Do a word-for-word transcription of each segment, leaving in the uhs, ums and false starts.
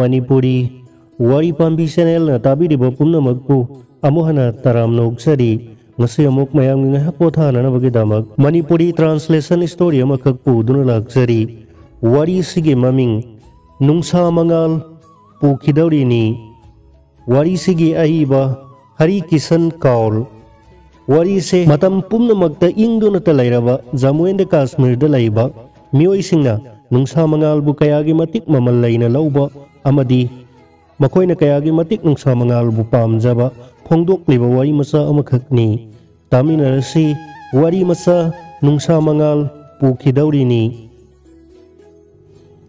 ꯃꯅꯤꯄꯨꯔꯤ ꯋꯥꯔꯤ ꯄꯥꯝꯕꯤ ꯆꯦꯅꯦꯜꯅ ꯇꯥꯕꯤꯔꯤꯕ ꯄꯨꯝꯅꯃꯛꯄꯨ ꯑꯃꯨꯛ ꯍꯟꯅ ꯇꯔꯥꯝꯅ ꯑꯣꯛꯆꯔꯤ꯫ ꯉꯁꯤ ꯑꯃꯨꯛ ꯃꯌꯥꯝꯒꯤ ꯉꯥꯏꯍꯥꯛ ꯄꯣꯊꯥꯅꯅꯕꯒꯤꯗꯃꯛ ꯃꯅꯤꯄꯨꯔꯤ ꯇ꯭ꯔꯥꯟꯁꯂꯦꯁꯟ ꯁ꯭ꯇꯣꯔꯤ ꯑꯃꯈꯛ ꯄꯨꯗꯨꯅ ꯂꯥꯛꯆꯔꯤ꯫ ꯋꯥꯔꯤꯁꯤꯒꯤ ꯃꯃꯤꯡ ꯅꯨꯡꯁꯥ ꯃꯉꯥꯜ ꯄꯨꯈꯤꯗꯧꯔꯤꯅꯤ꯫ ꯋꯥꯔꯤꯁꯤꯒꯤ ꯑꯏꯕ ꯍꯔꯤ ꯀꯤꯁꯟ ꯀꯥꯎꯜ꯫ ꯋꯥꯔꯤꯁꯦ ꯃꯇꯝ ꯄꯨꯝꯅꯃꯛꯇ ꯏꯪꯗꯨꯅꯇ ꯂꯩꯔꯕ ꯖꯝꯃꯨ ꯑꯦꯟ ꯀꯥꯁꯃꯤꯔꯗ ꯂꯩꯕ ꯃꯤꯑꯣꯏꯁꯤꯡꯅ ꯅꯨꯡꯁꯥ ꯃꯉꯥꯜꯕꯨ ꯀꯌꯥꯒꯤ ꯃꯇꯤꯛ ꯃꯃꯜ ꯂꯩꯅ ꯂꯧꯕ ꯑꯃꯗꯤ ꯃꯈꯣꯏꯅ ꯀꯌꯥꯒꯤ ꯃꯇꯤꯛ ꯅꯨꯡꯁꯥ ꯃꯉꯥꯜꯕꯨ ꯄꯥꯝꯖꯕ ꯐꯣꯡꯗꯣꯛꯂꯤꯕ ꯋꯥꯔꯤ ꯃꯆꯥ ꯑꯃꯈꯛꯅꯤ꯫ ꯇꯥꯃꯤꯟꯅꯔꯁꯤ꯫ ꯋꯥꯔꯤ ꯃꯆꯥ ꯅꯨꯡꯁꯥ ꯃꯉꯥꯜ ꯄꯨꯈꯤꯗꯧꯔꯤꯅꯤ꯫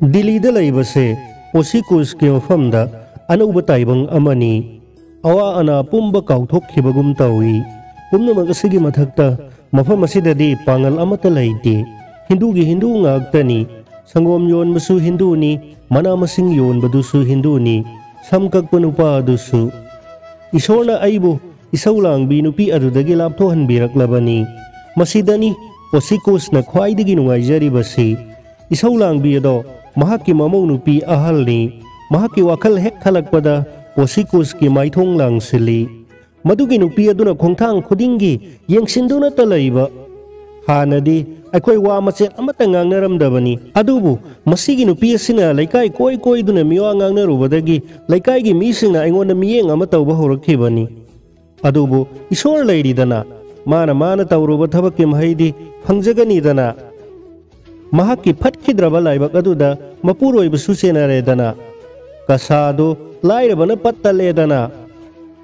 ꯗꯤꯜꯂꯤꯗ ꯂꯩꯕꯁꯦ ꯄꯣꯁꯤꯀꯨꯁꯀꯤ ꯃꯐꯝꯗ ꯑꯅꯧꯕ ꯇꯥꯏꯕꯪ ꯑꯃꯅꯤ꯫ ꯑꯋꯥ ꯑꯅꯥ ꯄꯨꯝꯕ ꯀꯥꯎꯊꯣꯛꯈꯤꯕꯒꯨꯝ ꯇꯧꯏ꯫ ꯄꯨꯝꯅꯃꯛ ꯑꯁꯤꯒꯤ ꯃꯊꯛꯇ ꯃꯐꯝ ꯑꯁꯤꯗꯗꯤ ꯄꯥꯡꯒꯜ ꯑꯃꯠꯇ ꯂꯩꯇꯦ꯫ ꯍꯤꯟꯗꯨꯒꯤ ꯍꯤꯟꯗꯨ ꯉꯥꯛꯇꯅꯤ꯫ ꯁꯪꯒꯣꯝ ꯌꯣꯟꯕꯁꯨ ꯍꯤꯟꯗꯨꯅꯤ, ꯃꯅꯥ ꯃꯁꯤꯡ ꯌꯣꯟꯕꯗꯨꯁꯨ ꯍꯤꯟꯗꯨꯅꯤ, ꯁꯝ ꯀꯛꯄ ꯅꯨꯄꯥ ꯑꯗꯨꯁꯨ꯫ ꯏꯁꯣꯔꯅ ꯑꯩꯕꯨ ꯏꯁꯧ ꯂꯥꯡꯕꯤ ꯅꯨꯄꯤ ꯑꯗꯨꯗꯒꯤ ꯂꯥꯞꯊꯣꯛꯍꯟꯕꯤꯔꯛꯂꯕꯅꯤ꯫ ꯃꯁꯤꯗꯅꯤ ꯄꯣꯁꯤꯀꯨꯁꯅ ꯈ꯭ꯋꯥꯏꯗꯒꯤ ꯅꯨꯡꯉꯥꯏꯖꯔꯤꯕꯁꯤ꯫ ꯏꯁꯧ ꯂꯥꯡꯕꯤ ꯑꯗꯣ ꯃꯍꯥꯛꯀꯤ ꯃꯃꯧ ꯅꯨꯄꯤ ꯑꯍꯜꯅꯤ꯫ ꯃꯍꯥꯛꯀꯤ ꯋꯥꯈꯜ ꯍꯦꯛ ꯈꯜꯂꯛꯄꯗ ꯄꯣꯁꯤꯀꯨꯁꯀꯤ ꯃꯥꯏꯊꯣꯡ ꯂꯥꯡꯁꯤꯜꯂꯤ꯫ ꯃꯗꯨꯒꯤ ꯅꯨꯄꯤ ꯑꯗꯨꯅ ꯈꯣꯡꯊꯥꯡ ꯈꯨꯗꯤꯡꯒꯤ ꯌꯦꯡꯁꯤꯟꯗꯨꯅꯇ ꯂꯩꯕ꯫ ꯍꯥꯟꯅꯗꯤ ꯑꯩꯈꯣꯏ ꯋꯥ ꯃꯆꯦꯠ ꯑꯃꯠꯇ ꯉꯥꯡꯅꯔꯝꯗꯕꯅꯤ, ꯑꯗꯨꯕꯨ ꯃꯁꯤꯒꯤ ꯅꯨꯄꯤ ꯑꯁꯤꯅ ꯂꯩꯀꯥꯏ ꯀꯣꯏ ꯀꯣꯏꯗꯨꯅ ꯃꯤꯋꯥ ꯉꯥꯡꯅꯔꯨꯕꯗꯒꯤ ꯂꯩꯀꯥꯏꯒꯤ ꯃꯤꯁꯤꯡꯅ ꯑꯩꯉꯣꯟꯗ ꯃꯤꯠꯌꯦꯡ ꯑꯃ ꯇꯧꯕ ꯍꯧꯔꯛꯈꯤꯕꯅꯤ꯫ ꯑꯗꯨꯕꯨ ꯏꯁꯣꯔ ꯂꯩꯔꯤꯗꯅ, ꯃꯥꯅ ꯃꯥꯅ ꯇꯧꯔꯨꯕ ꯊꯕꯛꯀꯤ ꯃꯍꯩꯗꯤ ꯐꯪꯖꯒꯅꯤꯗꯅ꯫ ꯃꯍꯥꯛꯀꯤ ꯐꯠꯈꯤꯗ꯭ꯔꯕ ꯂꯥꯏꯕꯛ ꯑꯗꯨꯗ ꯃꯄꯨꯔꯣꯏꯕꯁꯨ ꯆꯦꯟꯅꯔꯦꯗꯅ꯫ ꯀꯁꯥꯗꯨ ꯂꯥꯏꯔꯕꯅ ꯄꯠ ꯇꯠꯂꯦꯗꯅ꯫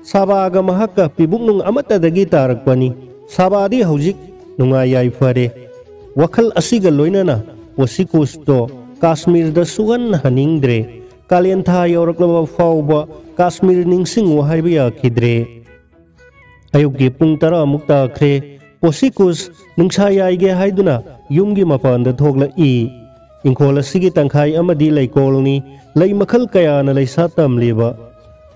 ꯁꯥꯕꯥꯒ ꯃꯍꯥꯛꯀ ꯄꯤꯕꯨꯛꯅꯨꯡ ꯑꯃꯠꯇꯗꯒꯤ ꯇꯥꯔꯛꯄꯅꯤ꯫ ꯁꯥꯕꯥꯗꯤ ꯍꯧꯖꯤꯛ ꯅꯨꯡꯉꯥꯏ ꯌꯥꯏꯐꯔꯦ꯫ ꯋꯥꯈꯜ ꯑꯁꯤꯒ ꯂꯣꯏꯅꯅ ꯄꯣꯁꯤꯀꯨꯁꯇꯣ ꯀꯥꯁꯃꯤꯔꯗ ꯁꯨꯍꯟꯍꯟꯅꯤꯡꯗ꯭ꯔꯦ꯫ ꯀꯥꯂꯦꯟ ꯊꯥ ꯌꯧꯔꯛꯂꯕ ꯐꯥꯎꯕ ꯀꯥꯁꯃꯤꯔ ꯅꯤꯡꯁꯤꯡꯉꯨ ꯍꯥꯏꯕ ꯌꯥꯈꯤꯗ꯭ꯔꯦ꯫ ꯑꯌꯨꯛꯀꯤ ꯄꯨꯡ ꯇꯔꯥꯃꯨꯛ ꯇꯥꯈ꯭ꯔꯦ꯫ ꯄꯣꯁꯤꯀꯨꯁ ꯅꯨꯡꯁꯥ ꯌꯥꯏꯒꯦ ꯍꯥꯏꯗꯨꯅ ꯌꯨꯝꯒꯤ ꯃꯄꯥꯟꯗ ꯊꯣꯛꯂꯛꯏ꯫ ꯏꯪꯈꯣꯜ ꯑꯁꯤꯒꯤ ꯇꯪꯈꯥꯏ ꯑꯃꯗꯤ ꯂꯩꯀꯣꯜꯅꯤ꯫ ꯂꯩ ꯃꯈꯜ ꯀꯌꯥꯅ ꯂꯩꯁꯥ ꯇꯝꯂꯤꯕ꯫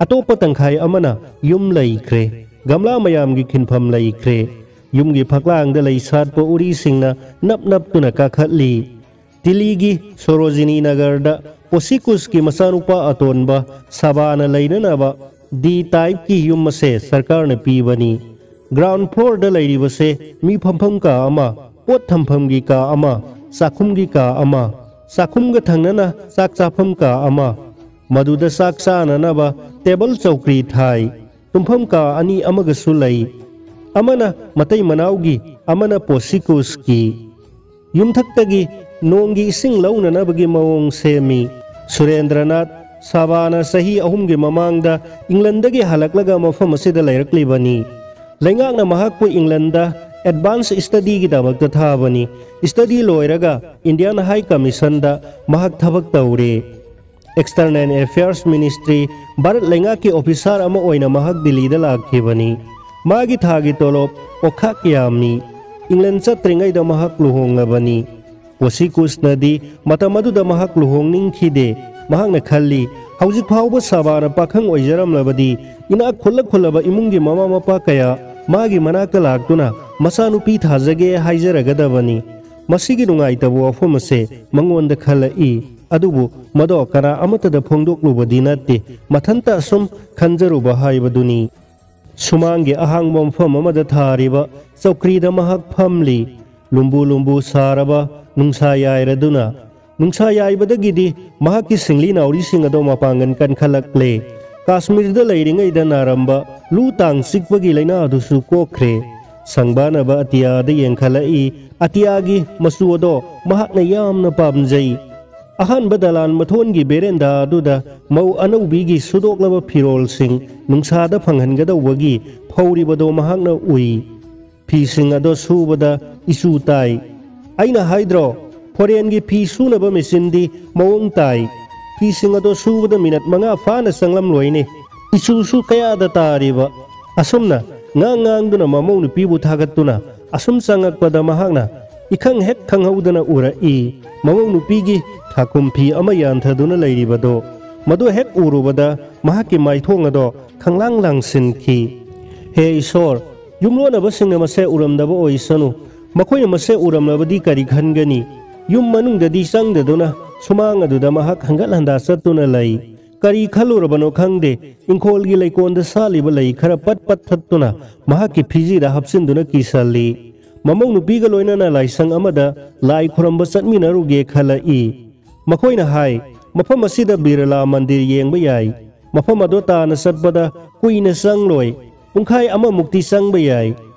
ꯑꯇꯣꯞꯄ ꯇꯪꯈꯥꯏ ꯑꯃꯅ ꯌꯨꯝ ꯂꯩꯈ꯭ꯔꯦ꯫ ꯒꯝꯂꯥ ꯃꯌꯥꯝꯒꯤ ꯈꯤꯟꯐꯝ ꯂꯩꯈ꯭ꯔꯦ꯫ ꯌꯨꯝꯒꯤ ꯐꯛꯂꯥꯡꯗ ꯂꯩ ꯁꯥꯠꯄ ꯎꯔꯤꯁꯤꯡꯅ ꯅꯞ ꯅꯞꯇꯨꯅ ꯀꯥꯈꯠꯂꯤ꯫ ꯗꯤꯜꯂꯤꯒꯤ ꯁꯣꯔꯣꯖꯤꯅꯤ ꯅꯒꯔꯗ ꯄꯣꯁꯤꯀꯨꯁꯀꯤ ꯃꯆꯥꯅꯨꯄꯥ ꯑꯇꯣꯟꯕ ꯁꯥꯕꯥꯅ ꯂꯩꯅꯅꯕ ꯗꯤ ꯇꯥꯏꯞꯀꯤ ꯌꯨꯝ ꯑꯁꯦ ꯁꯔꯀꯥꯔꯅ ꯄꯤꯕꯅꯤ꯫ ꯒ꯭ꯔꯥꯎꯟ ꯐ꯭ꯂꯣꯔꯗ ꯂꯩꯔꯤꯕꯁꯦ ꯃꯤ ꯐꯝꯐꯝ ꯀꯥ ꯑꯃ, ꯄꯣꯠ ꯊꯝꯐꯝꯒꯤ ꯀꯥ ꯑꯃ, ꯆꯥꯛꯈꯨꯝꯒꯤ ꯀꯥ ꯑꯃ, ꯆꯥꯛꯈꯨꯝꯒ ꯊꯪꯅꯅ ꯆꯥꯛ ꯆꯥꯐꯝ ꯀꯥ ꯑꯃ, ꯃꯗꯨꯗ ꯆꯥꯛ ꯆꯥꯅꯅꯕ ꯇꯦꯕꯜ ꯆꯧꯀ꯭ꯔꯤ ꯊꯥꯏ꯫ ꯇꯨꯝꯐꯝ ꯀꯥ ꯑꯅꯤ ꯑꯃꯒꯁꯨ ꯂꯩ꯫ ꯑꯃꯅ ꯃꯇꯩ ꯃꯅꯥꯎꯒꯤ, ꯑꯃꯅ ꯄꯣꯁꯤꯀꯨꯁꯀꯤ꯫ ꯌꯨꯝꯊꯛꯇꯒꯤ ꯅꯣꯡꯒꯤ ꯏꯁꯤꯡ ꯂꯧꯅꯅꯕꯒꯤ ꯃꯑꯣꯡ ꯁꯦꯝꯃꯤ꯫ ꯁꯨꯔꯦꯟꯗ꯭ꯔꯅꯥꯊ ꯁꯥꯕꯥꯅ ꯆꯍꯤ ꯑꯍꯨꯝꯒꯤ ꯃꯃꯥꯡꯗ ꯏꯪꯂꯟꯗꯒꯤ ꯍꯜꯂꯛꯂꯒ ꯃꯐꯝ ꯑꯁꯤꯗ ꯂꯩꯔꯛꯂꯤꯕꯅꯤ꯫ ꯂꯩꯉꯥꯛꯅ ꯃꯍꯥꯛꯄꯨ ꯏꯪꯂꯟꯗ ꯑꯦꯗꯚꯥꯟꯁ ꯁ꯭ꯇꯗꯤꯒꯤꯗꯃꯛꯇ ꯊꯥꯕꯅꯤ꯫ ꯁ꯭ꯇꯗꯤ ꯂꯣꯏꯔꯒ ꯏꯟꯗꯤꯌꯥꯟ ꯍꯥꯏ ꯀꯃꯤꯁꯟꯗ ꯃꯍꯥꯛ ꯊꯕꯛ ꯇꯧꯔꯦ꯫ ꯑꯦꯛꯁꯇꯔꯅꯦꯜ ꯑꯦꯐꯤꯌꯔꯁ ꯃꯤꯅꯤꯁꯇ꯭ꯔꯤ, ꯚꯥꯔꯠ ꯂꯩꯉꯥꯛꯀꯤ ꯑꯣꯐꯤꯁꯥꯔ ꯑꯃ ꯑꯣꯏꯅ ꯃꯍꯥꯛ ꯗꯤꯜꯂꯤꯗ ꯂꯥꯛꯈꯤꯕꯅꯤ꯫ ꯃꯥꯒꯤ ꯊꯥꯒꯤ ꯇꯣꯂꯣꯞ ꯑꯣꯈꯥꯛ ꯌꯥꯝꯃꯤ꯫ ꯏꯪꯂꯦꯟ ꯆꯠꯇ꯭ꯔꯤꯉꯩꯗ ꯃꯍꯥꯛ ꯂꯨꯍꯣꯡꯂꯕꯅꯤ꯫ ꯄꯣꯁꯤꯀꯨꯁꯅꯗꯤ ꯃꯇꯝ ꯑꯗꯨꯗ ꯃꯍꯥꯛ ꯂꯨꯍꯣꯡꯅꯤꯡꯈꯤꯗꯦ꯫ ꯃꯍꯥꯛꯅ ꯈꯜꯂꯤ, ꯍꯧꯖꯤꯛ ꯐꯥꯎꯕ ꯁꯥꯕꯥꯅ ꯄꯥꯈꯪ ꯑꯣꯏꯖꯔꯝꯂꯕꯗꯤ ꯏꯅꯥꯛ ꯈꯨꯜꯂ ꯈꯨꯜꯂꯕ ꯏꯃꯨꯡꯒꯤ ꯃꯃꯥ ꯃꯄꯥ ꯀꯌꯥ ꯃꯥꯒꯤ ꯃꯅꯥꯛꯇ ꯂꯥꯛꯇꯨꯅ ꯃꯆꯥꯅꯨꯄꯤ ꯊꯥꯖꯒꯦ ꯍꯥꯏꯖꯔꯒꯗꯕꯅꯤ꯫ ꯃꯁꯤꯒꯤ ꯅꯨꯡꯉꯥꯏꯇꯕ ꯋꯥꯐꯝ ꯑꯁꯦ ꯃꯉꯣꯟꯗ ꯈꯜꯂꯛꯏ꯫ ꯑꯗꯨꯕꯨ ꯃꯗꯣ ꯀꯅꯥ ꯑꯃꯠꯇꯗ ꯐꯣꯡꯗꯣꯛꯂꯨꯕꯗꯤ ꯅꯠꯇꯦ, ꯃꯊꯟꯇ ꯑꯁꯨꯝ ꯈꯟꯖꯔꯨꯕ ꯍꯥꯏꯕꯗꯨꯅꯤ꯫ ꯁꯨꯃꯥꯡꯒꯤ ꯑꯍꯥꯡꯕ ꯃꯐꯝ ꯑꯃꯗ ꯊꯥꯔꯤꯕ ꯆꯧꯀ꯭ꯔꯤꯗ ꯃꯍꯥꯛ ꯐꯝꯂꯤ꯫ ꯂꯨꯝꯕꯨ ꯂꯨꯝꯕꯨ ꯁꯥꯔꯕ ꯅꯨꯡꯁꯥ ꯌꯥꯏꯔꯗꯨꯅ, ꯅꯨꯡꯁꯥ ꯌꯥꯏꯕꯗꯒꯤꯗꯤ ꯃꯍꯥꯛꯀꯤ ꯁꯤꯡꯂꯤ ꯅꯥꯎꯔꯤꯁꯤꯡ ꯑꯗꯣ ꯃꯄꯥꯡꯒꯜ ꯀꯟꯈꯠꯂꯛꯂꯦ꯫ ꯀꯥꯁꯃꯤꯔꯗ ꯂꯩꯔꯤꯉꯩꯗ ꯅꯥꯔꯝꯕ ꯂꯨ ꯇꯥꯡ ꯆꯤꯛꯄꯒꯤ ꯂꯥꯏꯅꯥ ꯑꯗꯨꯁꯨ ꯀꯣꯛꯈ꯭ꯔꯦ꯫ ꯁꯪꯕꯥꯅꯕ ꯑꯇꯤꯌꯥꯗ ꯌꯦꯡꯈꯠꯂꯛꯏ꯫ ꯑꯇꯤꯌꯥꯒꯤ ꯃꯆꯨ ꯑꯗꯣ ꯃꯍꯥꯛꯅ ꯌꯥꯝꯅ ꯄꯥꯝꯖꯩ꯫ ꯑꯍꯥꯟꯕ ꯗꯂꯥꯟ ꯃꯊꯣꯟꯒꯤ ꯕꯦꯔꯦꯟꯗꯥ ꯑꯗꯨꯗ ꯃꯧ ꯑꯅꯧꯕꯤꯒꯤ ꯁꯨꯗꯣꯛꯂꯕ ꯐꯤꯔꯣꯜꯁꯤꯡ ꯅꯨꯡꯁꯥꯗ ꯐꯪꯍꯟꯒꯗꯧꯕꯒꯤ ꯐꯧꯔꯤꯕꯗꯣ ꯃꯍꯥꯛꯅ ꯎꯏ꯫ ꯐꯤꯁꯤꯡ ꯑꯗꯣ ꯁꯨꯕꯗ ꯏꯆꯨ ꯇꯥꯏ꯫ ꯑꯩꯅ ꯍꯥꯏꯗ꯭ꯔꯣ, ꯐꯣꯔꯦꯟꯒꯤ ꯐꯤ ꯁꯨꯅꯕ ꯃꯦꯆꯤꯟꯗꯤ ꯃꯑꯣꯡ ꯇꯥꯏ꯫ ꯐꯤꯁꯤꯡ ꯑꯗꯣ ꯁꯨꯕꯗ ꯃꯤꯅꯠ ꯃꯉꯥ ꯐꯥꯅ ꯆꯪꯂꯝꯂꯣꯏꯅꯦ꯫ ꯏꯆꯨꯁꯨ ꯀꯌꯥꯗ ꯇꯥꯔꯤꯕ꯫ ꯑꯁꯨꯝꯅ ꯉꯥꯡ ꯉꯥꯡꯗꯨꯅ ꯃꯃꯧ ꯅꯨꯄꯤꯕꯨ ꯊꯥꯒꯠꯇꯨꯅ ꯑꯁꯨꯝ ꯆꯪꯉꯛꯄꯗ ꯃꯍꯥꯛꯅ ꯏꯈꯪ ꯍꯦꯛ ꯈꯪꯍꯧꯗꯅ ꯎꯔꯛꯏ꯫ ꯃꯃꯧ ꯅꯨꯄꯤꯒꯤ ꯊꯥꯈꯨꯝ ꯐꯤ ꯑꯃ ꯌꯥꯟꯊꯗꯨꯅ ꯂꯩꯔꯤꯕꯗꯣ꯫ ꯃꯗꯨ ꯍꯦꯛ ꯎꯔꯨꯕꯗ ꯃꯍꯥꯛꯀꯤ ꯃꯥꯏꯊꯣꯡ ꯑꯗꯣ ꯈꯪꯂꯥꯡ ꯂꯥꯡꯁꯤꯟꯈꯤ꯫ ꯍꯦ ꯏꯁꯣꯔ, ꯌꯨꯝꯂꯣꯟꯅꯕꯁꯤꯡꯅ ꯃꯁꯦ ꯎꯔꯝꯗꯕ ꯑꯣꯏꯁꯅꯨ꯫ ꯃꯈꯣꯏꯅ ꯃꯁꯦ ꯎꯔꯝꯂꯕꯗꯤ ꯀꯔꯤ ꯈꯟꯒꯅꯤ? ꯌꯨꯝ ꯃꯅꯨꯡꯗꯗꯤ ꯆꯪꯗꯗꯨꯅ ꯁꯨꯃꯥꯡ ꯑꯗꯨꯗ ꯃꯍꯥꯛ ꯍꯟꯒꯠ ꯍꯟꯗꯥ ꯆꯠꯇꯨꯅ ꯂꯩ꯫ ꯀꯔꯤ ꯈꯜꯂꯨꯔꯕꯅꯣ ꯈꯪꯗꯦ, ꯏꯪꯈꯣꯜꯒꯤ ꯂꯩꯀꯣꯟꯗ ꯁꯥꯠꯂꯤꯕ ꯂꯩ ꯈꯔ ꯄꯠ ꯄꯠ ꯊꯠꯇꯨꯅ ꯃꯍꯥꯛꯀꯤ ꯐꯤꯖꯤꯗ ꯍꯥꯞꯆꯤꯟꯗꯨꯅ ꯀꯤꯁꯜꯂꯤ꯫ ꯃꯃꯧ ꯅꯨꯄꯤꯒ ꯂꯣꯏꯅꯅ ꯂꯥꯏꯁꯪ ꯑꯃꯗ ꯂꯥꯏ ꯈꯨꯔꯝꯕ ꯆꯠꯃꯤꯟꯅꯔꯨꯒꯦ ꯈꯜꯂꯛꯏ꯫ ꯃꯈꯣꯏꯅ ꯍꯥꯏ, "ꯃꯐꯝ ꯑꯁꯤꯗ ꯕꯤꯔꯂꯥ ꯃꯟꯗꯤꯔ ꯌꯦꯡꯕ ꯌꯥꯏ꯫ ꯃꯐꯝ ꯑꯗꯣ ꯇꯥꯅ ꯆꯠꯄꯗ ꯀꯨꯏꯅ ꯆꯪꯂꯣꯏ, ꯄꯨꯡꯈꯥꯏ ꯑꯃꯃꯨꯛꯇꯤ ꯆꯪꯕ ꯌꯥꯏ꯫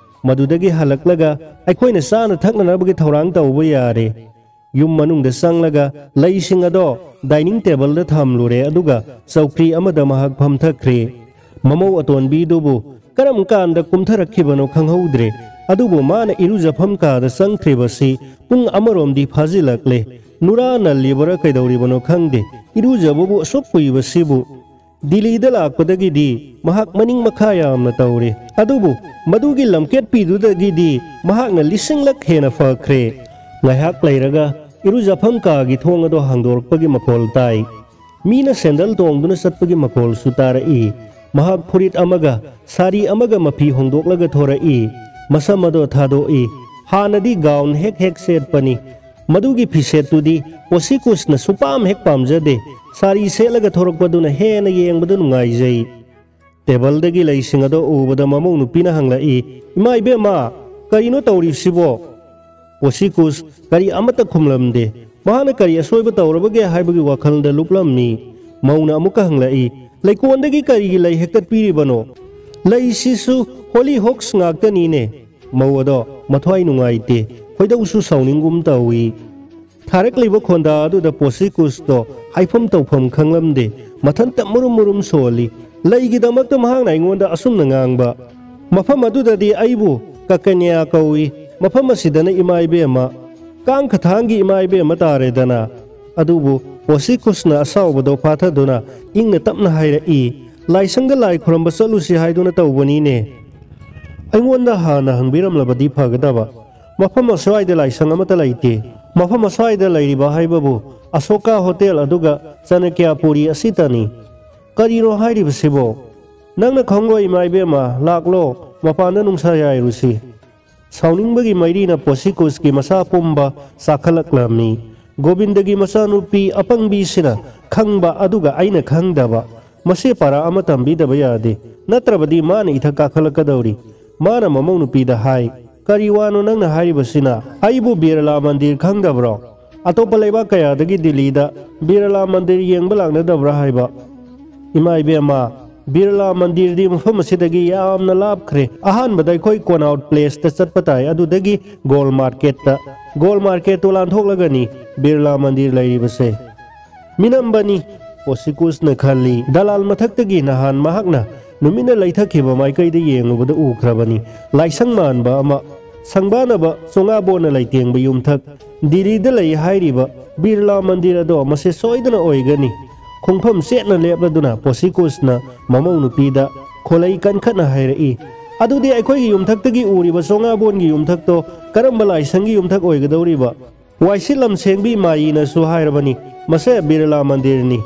ꯃꯗꯨꯗꯒꯤ ꯍꯜꯂꯛꯂꯒ ꯑꯩꯈꯣꯏꯅ ꯆꯥꯅ ꯊꯛꯅꯅꯕꯒꯤ ꯊꯧꯔꯥꯡ ꯇꯧꯕ ꯌꯥꯔꯦ꯫" ꯌꯨꯝ ꯃꯅꯨꯡꯗ ꯆꯪꯂꯒ ꯂꯩꯁꯤꯡ ꯑꯗꯣ ꯗꯥꯏꯅꯤꯡ ꯇꯦꯕꯜꯗ ꯊꯝꯂꯨꯔꯦ, ꯑꯗꯨꯒ ꯆꯧꯀ꯭ꯔꯤ ꯑꯃꯗ ꯃꯍꯥꯛ ꯐꯝꯊꯈ꯭ꯔꯦ꯫ ꯃꯃꯧ ꯑꯇꯣꯟꯕꯤꯗꯨꯕꯨ ꯀꯔꯝ ꯀꯥꯟꯗ ꯀꯨꯝꯊꯔꯛꯈꯤꯕꯅꯣ ꯈꯪꯍꯧꯗ꯭ꯔꯦ, ꯑꯗꯨꯕꯨ ꯃꯥꯅ ꯏꯔꯨꯖꯐꯝ ꯀꯥꯗ ꯆꯪꯈ꯭ꯔꯤꯕꯁꯤ ꯄꯨꯡ ꯑꯃꯔꯣꯝꯗꯤ ꯐꯥꯖꯤꯜꯂꯛꯂꯦ꯫ ꯅꯨꯔꯥ ꯅꯜꯂꯤꯕꯔꯥ ꯀꯩꯗꯧꯔꯤꯕꯅꯣ ꯈꯪꯗꯦ, ꯏꯔꯨꯖꯕꯕꯨ ꯑꯁꯨꯛ ꯀꯨꯏꯕꯁꯤꯕꯨ꯫ ꯗꯤꯜꯂꯤꯗ ꯂꯥꯛꯄꯗꯒꯤꯗꯤ ꯃꯍꯥꯛ ꯃꯅꯤꯡ ꯃꯈꯥ ꯌꯥꯝꯅ ꯇꯧꯔꯦ, ꯑꯗꯨꯕꯨ ꯃꯗꯨꯒꯤ ꯂꯝꯀꯦꯠꯄꯤꯗꯨꯗꯒꯤꯗꯤ ꯃꯍꯥꯛꯅ ꯂꯤꯁꯤꯡꯂꯛ ꯍꯦꯟꯅ ꯐꯈ꯭ꯔꯦ꯫ ꯉꯥꯏꯍꯥꯛ ꯂꯩꯔꯒ ꯏꯔꯨꯖꯐꯝ ꯀꯥꯒꯤ ꯊꯣꯡ ꯑꯗꯣ ꯍꯥꯡꯗꯣꯔꯛꯄꯒꯤ ꯃꯈꯣꯜ ꯇꯥꯏ꯫ ꯃꯤꯅ ꯁꯦꯟꯗꯜ ꯇꯣꯡꯗꯨꯅ ꯆꯠꯄꯒꯤ ꯃꯈꯣꯜꯁꯨ ꯇꯥꯔꯛꯏ꯫ ꯃꯍꯥꯛ ꯐꯨꯔꯤꯠ ꯑꯃꯒ ꯁꯥꯔꯤ ꯑꯃꯒ ꯃꯐꯤ ꯍꯣꯡꯗꯣꯛꯂꯒ ꯊꯣꯔꯛꯏ꯫ ꯃꯁꯝ ꯑꯗꯣ ꯊꯥꯗꯣꯛꯏ꯫ ꯍꯥꯟꯅꯗꯤ ꯒꯥꯎꯟ ꯍꯦꯛ ꯍꯦꯛ ꯁꯦꯠꯄꯅꯤ꯫ ꯃꯗꯨꯒꯤ ꯐꯤꯁꯦꯠꯇꯨꯗꯤ ꯄꯣꯁꯤꯀꯨꯁꯅ ꯁꯨꯄꯥꯝ ꯍꯦꯛ ꯄꯥꯝꯖꯗꯦ꯫ ꯁꯥꯔꯤ ꯁꯦꯠꯂꯒ ꯊꯣꯔꯛꯄꯗꯨꯅ ꯍꯦꯟꯅ ꯌꯦꯡꯕꯗ ꯅꯨꯡꯉꯥꯏꯖꯩ꯫ ꯇꯦꯕꯜꯗꯒꯤ ꯂꯩꯁꯤꯡ ꯑꯗꯣ ꯎꯕꯗ ꯃꯃꯧ ꯅꯨꯄꯤꯅ ꯍꯪꯂꯛꯏ, "ꯏꯃꯥ ꯏꯕꯦꯝꯃ, ꯀꯔꯤꯅꯣ ꯇꯧꯔꯤꯕꯁꯤꯕꯣ?" ꯄꯣꯁꯤꯀꯨꯁ ꯀꯔꯤ ꯑꯃꯠꯇ ꯈꯨꯝꯂꯝꯗꯦ꯫ ꯃꯍꯥꯛꯅ ꯀꯔꯤ ꯑꯁꯣꯏꯕ ꯇꯧꯔꯕꯒꯦ ꯍꯥꯏꯕꯒꯤ ꯋꯥꯈꯜꯗ ꯂꯨꯞꯂꯝꯃꯤ꯫ ꯃꯧꯅ ꯑꯃꯨꯛꯀ ꯍꯪꯂꯛꯏ, "ꯂꯩꯀꯣꯟꯗꯒꯤ ꯀꯔꯤꯒꯤ ꯂꯩ ꯍꯦꯛꯇꯠꯄꯤꯔꯤꯕꯅꯣ? ꯂꯩꯁꯤꯁꯨ ꯍꯣꯂꯤ ꯍꯣꯛꯁ ꯉꯥꯛꯇꯅꯤꯅꯦ꯫" ꯃꯧ ꯑꯗꯣ ꯃꯊ꯭ꯋꯥꯏ ꯅꯨꯡꯉꯥꯏꯇꯦ, ꯈꯣꯏꯗꯧꯁꯨ ꯁꯥꯎꯅꯤꯡꯒꯨꯝ ꯇꯧꯏ꯫ ꯊꯥꯔꯛꯂꯤꯕ ꯈꯣꯟꯗꯥ ꯑꯗꯨꯗ ꯄꯣꯁꯤꯀꯨꯁꯇꯣ ꯍꯥꯏꯐꯝ ꯇꯧꯐꯝ ꯈꯪꯂꯝꯗꯦ꯫ ꯃꯊꯟꯇ ꯃꯨꯔꯨꯝ ꯃꯨꯔꯨꯝ ꯁꯣꯜꯂꯤ꯫ ꯂꯩꯒꯤꯗꯃꯛꯇ ꯃꯍꯥꯛꯅ ꯑꯩꯉꯣꯟꯗ ꯑꯁꯨꯝꯅ ꯉꯥꯡꯕ꯫ ꯃꯐꯝ ꯑꯗꯨꯗꯗꯤ ꯑꯩꯕꯨ ꯀꯀꯅ꯭ꯌꯥ ꯀꯧꯏ, ꯃꯐꯝ ꯑꯁꯤꯗꯅ ꯏꯃꯥ ꯏꯕꯦꯝꯃ꯫ ꯀꯥꯡ ꯈꯊꯥꯡꯒꯤ ꯏꯃꯥ ꯏꯕꯦꯝꯃ ꯇꯥꯔꯦꯗꯅ꯫ ꯑꯗꯨꯕꯨ ꯄꯣꯁꯤꯀꯨꯁꯅ ꯑꯁꯥꯎꯕꯗꯣ ꯐꯥꯊꯗꯨꯅ ꯏꯪꯅ ꯇꯞꯅ ꯍꯥꯏꯔꯛꯏ, "ꯂꯥꯏꯁꯪꯗ ꯂꯥꯏ ꯈꯨꯔꯝꯕ ꯆꯠꯂꯨꯁꯤ ꯍꯥꯏꯗꯨꯅ ꯇꯧꯕꯅꯤꯅꯦ꯫ ꯑꯩꯉꯣꯟꯗ ꯍꯥꯟꯅ ꯍꯪꯕꯤꯔꯝꯂꯕꯗꯤ ꯐꯒꯗꯕ꯫ ꯃꯐꯝ ꯑꯁ꯭ꯋꯥꯏꯗ ꯂꯥꯏꯁꯪ ꯑꯃꯠꯇ ꯂꯩꯇꯦ꯫ ꯃꯐꯝ ꯑꯁ꯭ꯋꯥꯏꯗ ꯂꯩꯔꯤꯕ ꯍꯥꯏꯕꯕꯨ ꯑꯁꯣꯀꯥ ꯍꯣꯇꯦꯜ ꯑꯗꯨꯒ ꯆꯅꯀ꯭ꯌꯥꯄꯨꯔꯤ ꯑꯁꯤꯇꯅꯤ꯫ ꯀꯔꯤꯅꯣ ꯍꯥꯏꯔꯤꯕꯁꯤꯕꯣ? ꯅꯪꯅ ꯈꯪꯂꯣꯏ, ꯏꯃꯥ ꯏꯕꯦꯝꯃ, ꯂꯥꯛꯂꯣ, ꯃꯄꯥꯟꯗ ꯅꯨꯡꯁꯥ ꯌꯥꯏꯔꯨꯁꯤ꯫" ꯁꯥꯎꯅꯤꯡꯕꯒꯤ ꯃꯩꯔꯤꯅ ꯄꯣꯁꯤꯀꯨꯁꯀꯤ ꯃꯁꯥ ꯄꯨꯝꯕ ꯆꯥꯛꯈꯠꯂꯛꯂꯝꯃꯤ꯫ ꯒꯣꯕꯤꯟꯗꯒꯤ ꯃꯆꯥꯅꯨꯄꯤ ꯑꯄꯪꯕꯤꯁꯤꯅ ꯈꯪꯕ ꯑꯗꯨꯒ ꯑꯩꯅ ꯈꯪꯗꯕ, ꯃꯁꯤ ꯄꯥꯔꯥ ꯑꯃ ꯇꯝꯕꯤꯗꯕ ꯌꯥꯗꯦ, ꯅꯠꯇ꯭ꯔꯕꯗꯤ ꯃꯥꯅ ꯏꯊꯛ ꯀꯥꯈꯠꯂꯛꯀꯗꯧꯔꯤ꯫ ꯃꯥꯅ ꯃꯃꯧ ꯅꯨꯄꯤꯗ ꯍꯥꯏ, "ꯀꯔꯤ ꯋꯥꯅꯣ ꯅꯪꯅ ꯍꯥꯏꯔꯤꯕꯁꯤꯅ? ꯑꯩꯕꯨ ꯕꯤꯔꯂꯥ ꯃꯟꯗꯤꯔ ꯈꯪꯗꯕ꯭ꯔꯣ? ꯑꯇꯣꯞꯄ ꯂꯩꯕꯥꯛ ꯀꯌꯥꯗꯒꯤ ꯗꯤꯜꯂꯤꯗ ꯕꯤꯔꯂꯥ ꯃꯟꯗꯤꯔ ꯌꯦꯡꯕ ꯂꯥꯛꯅꯗꯕ꯭ꯔꯥ ꯍꯥꯏꯕ?" ꯏꯃꯥ ꯏꯕꯦꯝꯃ, ꯕꯤꯔꯂꯥ ꯃꯟꯗꯤꯔꯗꯤ ꯃꯐꯝ ꯑꯁꯤꯗꯒꯤ ꯌꯥꯝꯅ ꯂꯥꯞꯈ꯭ꯔꯦ꯫ ꯑꯍꯥꯟꯕꯗ ꯑꯩꯈꯣꯏ ꯀꯣꯅꯥꯎꯠ ꯄ꯭ꯂꯦꯁꯇ ꯆꯠꯄ ꯇꯥꯏ, ꯑꯗꯨꯗꯒꯤ ꯒꯣꯜ ꯃꯥꯔꯀꯦꯠꯇ꯫ ꯒꯣꯜ ꯃꯥꯔꯀꯦꯠꯇꯨ ꯂꯥꯟꯊꯣꯛꯂꯒꯅꯤ ꯕꯤꯔꯂꯥ ꯃꯟꯗꯤꯔ ꯂꯩꯔꯤꯕꯁꯦ꯫ ꯃꯤꯅꯝꯕꯅꯤ, ꯄꯣꯁꯤꯀꯨꯁꯅ ꯈꯜꯂꯤ꯫ ꯗꯂꯥꯜ ꯃꯊꯛꯇꯒꯤ ꯅꯍꯥꯟ ꯃꯍꯥꯛꯅ ꯅꯨꯃꯤꯠꯅ ꯂꯩꯊꯈꯤꯕ ꯃꯥꯏꯀꯩꯗ ꯌꯦꯡꯂꯨꯕꯗ ꯎꯈ꯭ꯔꯕꯅꯤ꯫ ꯂꯥꯏꯁꯪ ꯃꯥꯟꯕ ꯑꯃ, ꯁꯪꯕꯥꯅꯕ ꯆꯣꯉꯥꯕꯣꯟꯅ ꯂꯩꯇꯦꯡꯕ ꯌꯨꯝꯊꯛ, ꯗꯤꯜꯂꯤꯗ ꯂꯩ ꯍꯥꯏꯔꯤꯕ ꯕꯤꯔꯂꯥ ꯃꯟꯗꯤꯔ ꯑꯗꯣ ꯃꯁꯤ ꯁꯣꯏꯗꯅ ꯑꯣꯏꯒꯅꯤ꯫ ꯈꯣꯡꯐꯝ ꯆꯦꯠꯅ ꯂꯦꯞꯂꯗꯨꯅ ꯄꯣꯁꯤꯀꯨꯁꯅ ꯃꯃꯧ ꯅꯨꯄꯤꯗ ꯈꯣꯂꯩ ꯀꯟꯈꯠꯅ ꯍꯥꯏꯔꯛꯏ, "ꯑꯗꯨꯗꯤ ꯑꯩꯈꯣꯏꯒꯤ ꯌꯨꯝꯊꯛꯇꯒꯤ ꯎꯔꯤꯕ ꯆꯣꯉꯥꯕꯣꯟꯒꯤ ꯌꯨꯝꯊꯛꯇꯣ ꯀꯔꯝꯕ ꯂꯥꯏꯁꯪꯒꯤ ꯌꯨꯝꯊꯛ ꯑꯣꯏꯒꯗꯧꯔꯤꯕ?" ꯋꯥꯏꯁꯤꯠꯂꯝ ꯁꯦꯡꯕꯤ ꯃꯥꯌꯤꯅꯁꯨ ꯍꯥꯏꯔꯕꯅꯤ, "ꯃꯁꯦ ꯕꯤꯔꯂꯥ ꯃꯟꯗꯤꯔꯅꯤ"꯫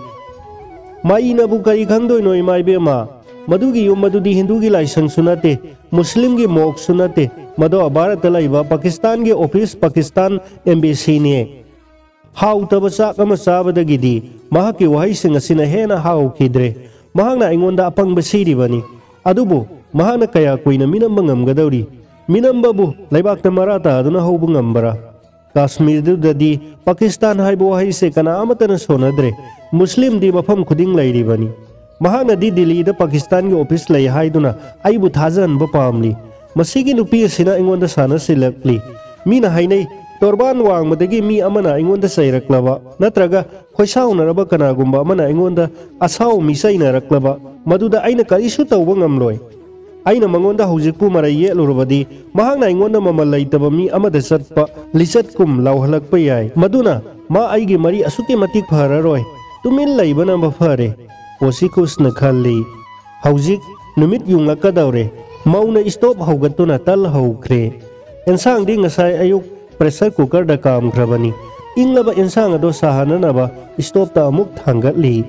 ꯃꯥꯌꯤꯅꯕꯨ ꯀꯔꯤ ꯈꯪꯗꯣꯏꯅꯣ, ꯏꯃꯥ ꯏꯕꯦꯝꯃ? ꯃꯗꯨꯒꯤ ꯌꯨꯝ ꯑꯗꯨꯗꯤ ꯍꯤꯟꯗꯨꯒꯤ ꯂꯥꯏꯁꯪꯁꯨ ꯅꯠꯇꯦ, ꯃꯨꯁꯂꯤꯝꯒꯤ ꯃꯣꯛꯁꯨ ꯅꯠꯇꯦ, ꯃꯗꯣ ꯚꯥꯔꯠꯇ ꯂꯩꯕ ꯄꯥꯀꯤꯁꯇꯥꯟꯒꯤ ꯑꯣꯐꯤꯁ, ꯄꯥꯀꯤꯁꯇꯥꯟ ꯑꯦꯝꯕꯦꯁꯤꯅꯦ꯫ ꯍꯥꯎꯇꯕ ꯆꯥꯛ ꯑꯃ ꯆꯥꯕꯗꯒꯤꯗꯤ ꯃꯍꯥꯛꯀꯤ ꯋꯥꯍꯩꯁꯤꯡ ꯑꯁꯤꯅ ꯍꯦꯟꯅ ꯍꯥꯎꯈꯤꯗ꯭ꯔꯦ꯫ ꯃꯍꯥꯛꯅ ꯑꯩꯉꯣꯟꯗ ꯑꯄꯪꯕ ꯁꯤꯔꯤꯕꯅꯤ꯫ ꯑꯗꯨꯕꯨ ꯃꯍꯥꯛꯅ ꯀꯌꯥ ꯀꯨꯏꯅ ꯃꯤꯅꯝꯕ ꯉꯝꯒꯗꯧꯔꯤ? ꯃꯤꯅꯝꯕꯕꯨ ꯂꯩꯕꯥꯛꯇ ꯃꯔꯥ ꯇꯥꯗꯨꯅ ꯍꯧꯕ ꯉꯝꯕꯔꯥ? ꯀꯥꯁꯃꯤꯔꯗꯨꯗꯗꯤ ꯄꯥꯀꯤꯁꯇꯥꯟ ꯍꯥꯏꯕ ꯋꯥꯍꯩꯁꯦ ꯀꯅꯥ ꯑꯃꯠꯇꯅ ꯁꯣꯟꯅꯗ꯭ꯔꯦ꯫ ꯃꯨꯁꯂꯤꯝꯗꯤ ꯃꯐꯝ ꯈꯨꯗꯤꯡ ꯂꯩꯔꯤꯕꯅꯤ꯫ ꯃꯍꯥꯛꯅꯗꯤ ꯗꯤꯜꯂꯤꯗ ꯄꯥꯀꯤꯁꯇꯥꯟꯒꯤ ꯑꯣꯐꯤꯁ ꯂꯩ ꯍꯥꯏꯗꯨꯅ ꯑꯩꯕꯨ ꯊꯥꯖꯍꯟꯕ ꯄꯥꯝꯂꯤ꯫ ꯃꯁꯤꯒꯤ ꯅꯨꯄꯤ ꯑꯁꯤꯅ ꯑꯩꯉꯣꯟꯗ ꯁꯥꯟꯅꯁꯤꯜꯂꯛꯂꯤ꯫ ꯃꯤꯅ ꯍꯥꯏꯅꯩ, ꯇꯣꯔꯕꯥꯟ ꯋꯥꯡꯃꯗꯒꯤ ꯃꯤ ꯑꯃꯅ ꯑꯩꯉꯣꯟꯗ ꯆꯩꯔꯛꯂꯕ ꯅꯠꯇ꯭ꯔꯒ ꯈꯣꯏꯁꯥꯎꯅꯔꯕ ꯀꯅꯥꯒꯨꯝꯕ ꯑꯃꯅ ꯑꯩꯉꯣꯟꯗ ꯑꯁꯥꯎ ꯃꯤꯆꯩꯅꯔꯛꯂꯕ, ꯃꯗꯨꯗ ꯑꯩꯅ ꯀꯔꯤꯁꯨ ꯇꯧꯕ ꯉꯝꯂꯣꯏ꯫ ꯑꯩꯅ ꯃꯉꯣꯟꯗ ꯍꯧꯖꯤꯛꯄꯨ ꯃꯔꯩ ꯌꯦꯠꯂꯨꯔꯕꯗꯤ, ꯃꯍꯥꯛꯅ ꯑꯩꯉꯣꯟꯗ ꯃꯃꯜ ꯂꯩꯇꯕ ꯃꯤ ꯑꯃꯗ ꯆꯠꯄ ꯂꯤꯆꯠꯀꯨꯝ ꯂꯥꯎꯍꯜꯂꯛꯄ ꯌꯥꯏ꯫ ꯃꯗꯨꯅ ꯃꯥ ꯑꯩꯒꯤ ꯃꯔꯤ ꯑꯁꯨꯛꯀꯤ ꯃꯇꯤꯛ ꯐꯔꯔꯣꯏ꯫ ꯇꯨꯃꯤꯟ ꯂꯩꯕꯅ ꯃꯐꯔꯦ, ꯄꯣꯁꯤꯀꯨꯁꯅ ꯈꯜꯂꯤ꯫ ꯍꯧꯖꯤꯛ ꯅꯨꯃꯤꯠ ꯌꯨꯡꯂꯛꯀꯗꯧꯔꯦ꯫ ꯃꯧꯅ ꯏꯁꯇꯣꯞ ꯍꯧꯒꯠꯇꯨꯅ ꯇꯜ ꯍꯧꯈ꯭ꯔꯦ꯫ ꯑꯦꯟꯁꯥꯡꯗꯤ ꯉꯁꯥꯏ ꯑꯌꯨꯛ ꯄ꯭ꯔꯦꯁꯔ ꯀꯨꯀꯔꯗ ꯀꯥꯝꯈ꯭ꯔꯕꯅꯤ꯫ ꯏꯪꯂꯕ ꯑꯦꯟꯁꯥꯡ ꯑꯗꯣ ꯁꯥꯍꯟꯅꯅꯕ ꯏꯁꯇꯣꯞꯇ ꯑꯃꯨꯛ ꯊꯥꯡꯒꯠꯂꯤ꯫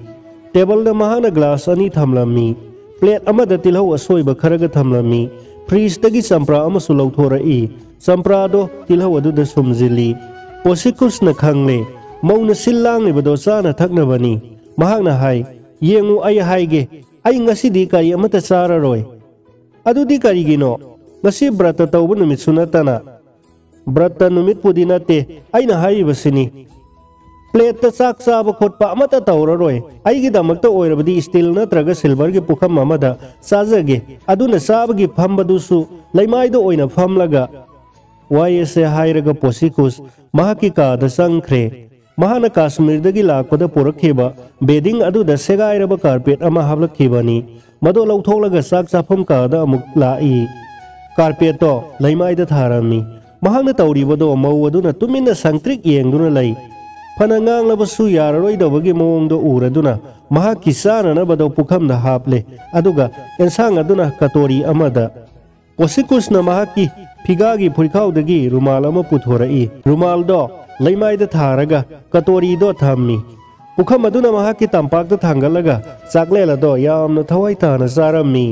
ꯇꯦꯕꯜꯗ ꯃꯍꯥꯛꯅ ꯒ꯭ꯂꯥꯁ ꯑꯅꯤ ꯊꯝꯂꯝꯃꯤ꯫ ꯄ꯭ꯂꯦꯠ ꯑꯃꯗ ꯇꯤꯜꯍꯧ ꯑꯁꯣꯏꯕ ꯈꯔꯒ ꯊꯝꯂꯝꯃꯤ꯫ ꯐ꯭ꯔꯤꯖꯇꯒꯤ ꯆꯝꯄ꯭ꯔꯥ ꯑꯃꯁꯨ ꯂꯧꯊꯣꯔꯛꯏ꯫ ꯆꯝꯄ꯭ꯔꯥꯗꯣ ꯇꯤꯜꯍꯧ ꯑꯗꯨꯗ ꯁꯨꯝꯖꯤꯜꯂꯤ꯫ ꯄꯣꯁꯤꯀꯨꯁꯅ ꯈꯪꯂꯦ, ꯃꯧꯅ ꯁꯤꯜ ꯂꯥꯡꯂꯤꯕꯗꯣ ꯆꯥꯅ ꯊꯛꯅꯕꯅꯤ꯫ ꯃꯍꯥꯛꯅ ꯍꯥꯏ, "ꯌꯦꯡꯉꯨ, ꯑꯩ ꯍꯥꯏꯒꯦ, ꯑꯩ ꯉꯁꯤꯗꯤ ꯀꯔꯤ ꯑꯃꯠꯇ ꯆꯥꯔꯔꯣꯏ꯫" "ꯑꯗꯨꯗꯤ ꯀꯔꯤꯒꯤꯅꯣ? ꯉꯁꯤ ꯕ꯭ꯔꯇ ꯇꯧꯕ ꯅꯨꯃꯤꯠꯁꯨ ꯅꯠꯇꯅ꯫" "ꯕ꯭ꯔꯇ ꯅꯨꯃꯤꯠꯄꯨꯗꯤ ꯅꯠꯇꯦ, ꯑꯩꯅ ꯍꯥꯏꯔꯤꯕꯁꯤꯅꯤ꯫ ꯄ꯭ꯂꯦꯠꯇ ꯆꯥꯛ ꯆꯥꯕ ꯈꯣꯠꯄ ꯑꯃꯠꯇ ꯇꯧꯔꯔꯣꯏ꯫ ꯑꯩꯒꯤꯗꯃꯛꯇ ꯑꯣꯏꯔꯕꯗꯤ ꯁ꯭ꯇꯤꯜ ꯅꯠꯇ꯭ꯔꯒ ꯁꯤꯜꯚꯔꯒꯤ ꯄꯨꯈꯝ ꯑꯃꯗ ꯆꯥꯖꯒꯦ꯫ ꯑꯗꯨꯅ ꯆꯥꯕꯒꯤ ꯐꯝꯕꯗꯨꯁꯨ ꯂꯩꯃꯥꯏꯗ ꯑꯣꯏꯅ ꯐꯝꯂꯒ" ꯋꯥꯍꯩ ꯑꯁꯦ ꯍꯥꯏꯔꯒ ꯄꯣꯁꯤꯀꯨꯁ ꯃꯍꯥꯛꯀꯤ ꯀꯥꯗ ꯆꯪꯈ꯭ꯔꯦ꯫ ꯃꯍꯥꯛꯅ ꯀꯥꯁꯃꯤꯔꯗꯒꯤ ꯂꯥꯛꯄꯗ ꯄꯨꯔꯛꯈꯤꯕ ꯕꯦꯗꯤꯡ ꯑꯗꯨꯗ ꯁꯦꯒꯥꯏꯔꯕ ꯀꯥꯔꯄꯦꯠ ꯑꯃ ꯍꯥꯞꯂꯛꯈꯤꯕꯅꯤ꯫ ꯃꯗꯨ ꯂꯧꯊꯣꯛꯂꯒ ꯆꯥꯛ ꯆꯥꯐꯝ ꯀꯥꯗ ꯑꯃꯨꯛ ꯂꯥꯛꯏ꯫ ꯀꯥꯔꯄꯦꯠꯇꯣ ꯂꯩꯃꯥꯏꯗ ꯊꯥꯔꯝꯃꯤ꯫ ꯃꯍꯥꯛꯅ ꯇꯧꯔꯤꯕꯗꯣ ꯃꯧ ꯑꯗꯨꯅ ꯇꯨꯃꯤꯟꯅ ꯁꯪꯇ꯭ꯔꯤꯛ ꯌꯦꯡꯗꯨꯅ ꯂꯩ꯫ ꯐꯅ ꯉꯥꯡꯂꯕꯁꯨ ꯌꯥꯔꯔꯣꯏꯗꯧꯕꯒꯤ ꯃꯑꯣꯡꯗꯣ ꯎꯔꯗꯨꯅ ꯃꯍꯥꯛꯀꯤ ꯆꯥꯅꯅꯕꯗꯣ ꯄꯨꯈꯝꯗ ꯍꯥꯞꯂꯦ꯫ ꯑꯗꯨꯒ ꯑꯦꯟꯁꯥꯡ ꯑꯗꯨꯅ ꯀꯇꯣꯔꯤ ꯑꯃꯗ꯫ ꯄꯣꯁꯤꯀꯨꯁꯅ ꯃꯍꯥꯛꯀꯤ ꯐꯤꯒꯥꯒꯤ ꯐꯨꯔꯤꯈꯥꯎꯗꯒꯤ ꯔꯨꯃꯥꯜ ꯑꯃ ꯄꯨꯊꯣꯔꯛꯏ꯫ ꯔꯨꯃꯥꯜꯗꯣ ꯂꯩꯃꯥꯏꯗ ꯊꯥꯔꯒ ꯀꯇꯣꯔꯤꯗꯣ ꯊꯝꯃꯤ꯫ ꯄꯨꯈꯝ ꯑꯗꯨꯅ ꯃꯍꯥꯛꯀꯤ ꯇꯝꯄꯥꯛꯇ ꯊꯥꯡꯒꯠꯂꯒ ꯆꯥꯛꯂꯦꯟ ꯑꯗꯣ ꯌꯥꯝꯅ ꯊꯋꯥꯏ ꯇꯥꯅ ꯆꯥꯔꯝꯃꯤ꯫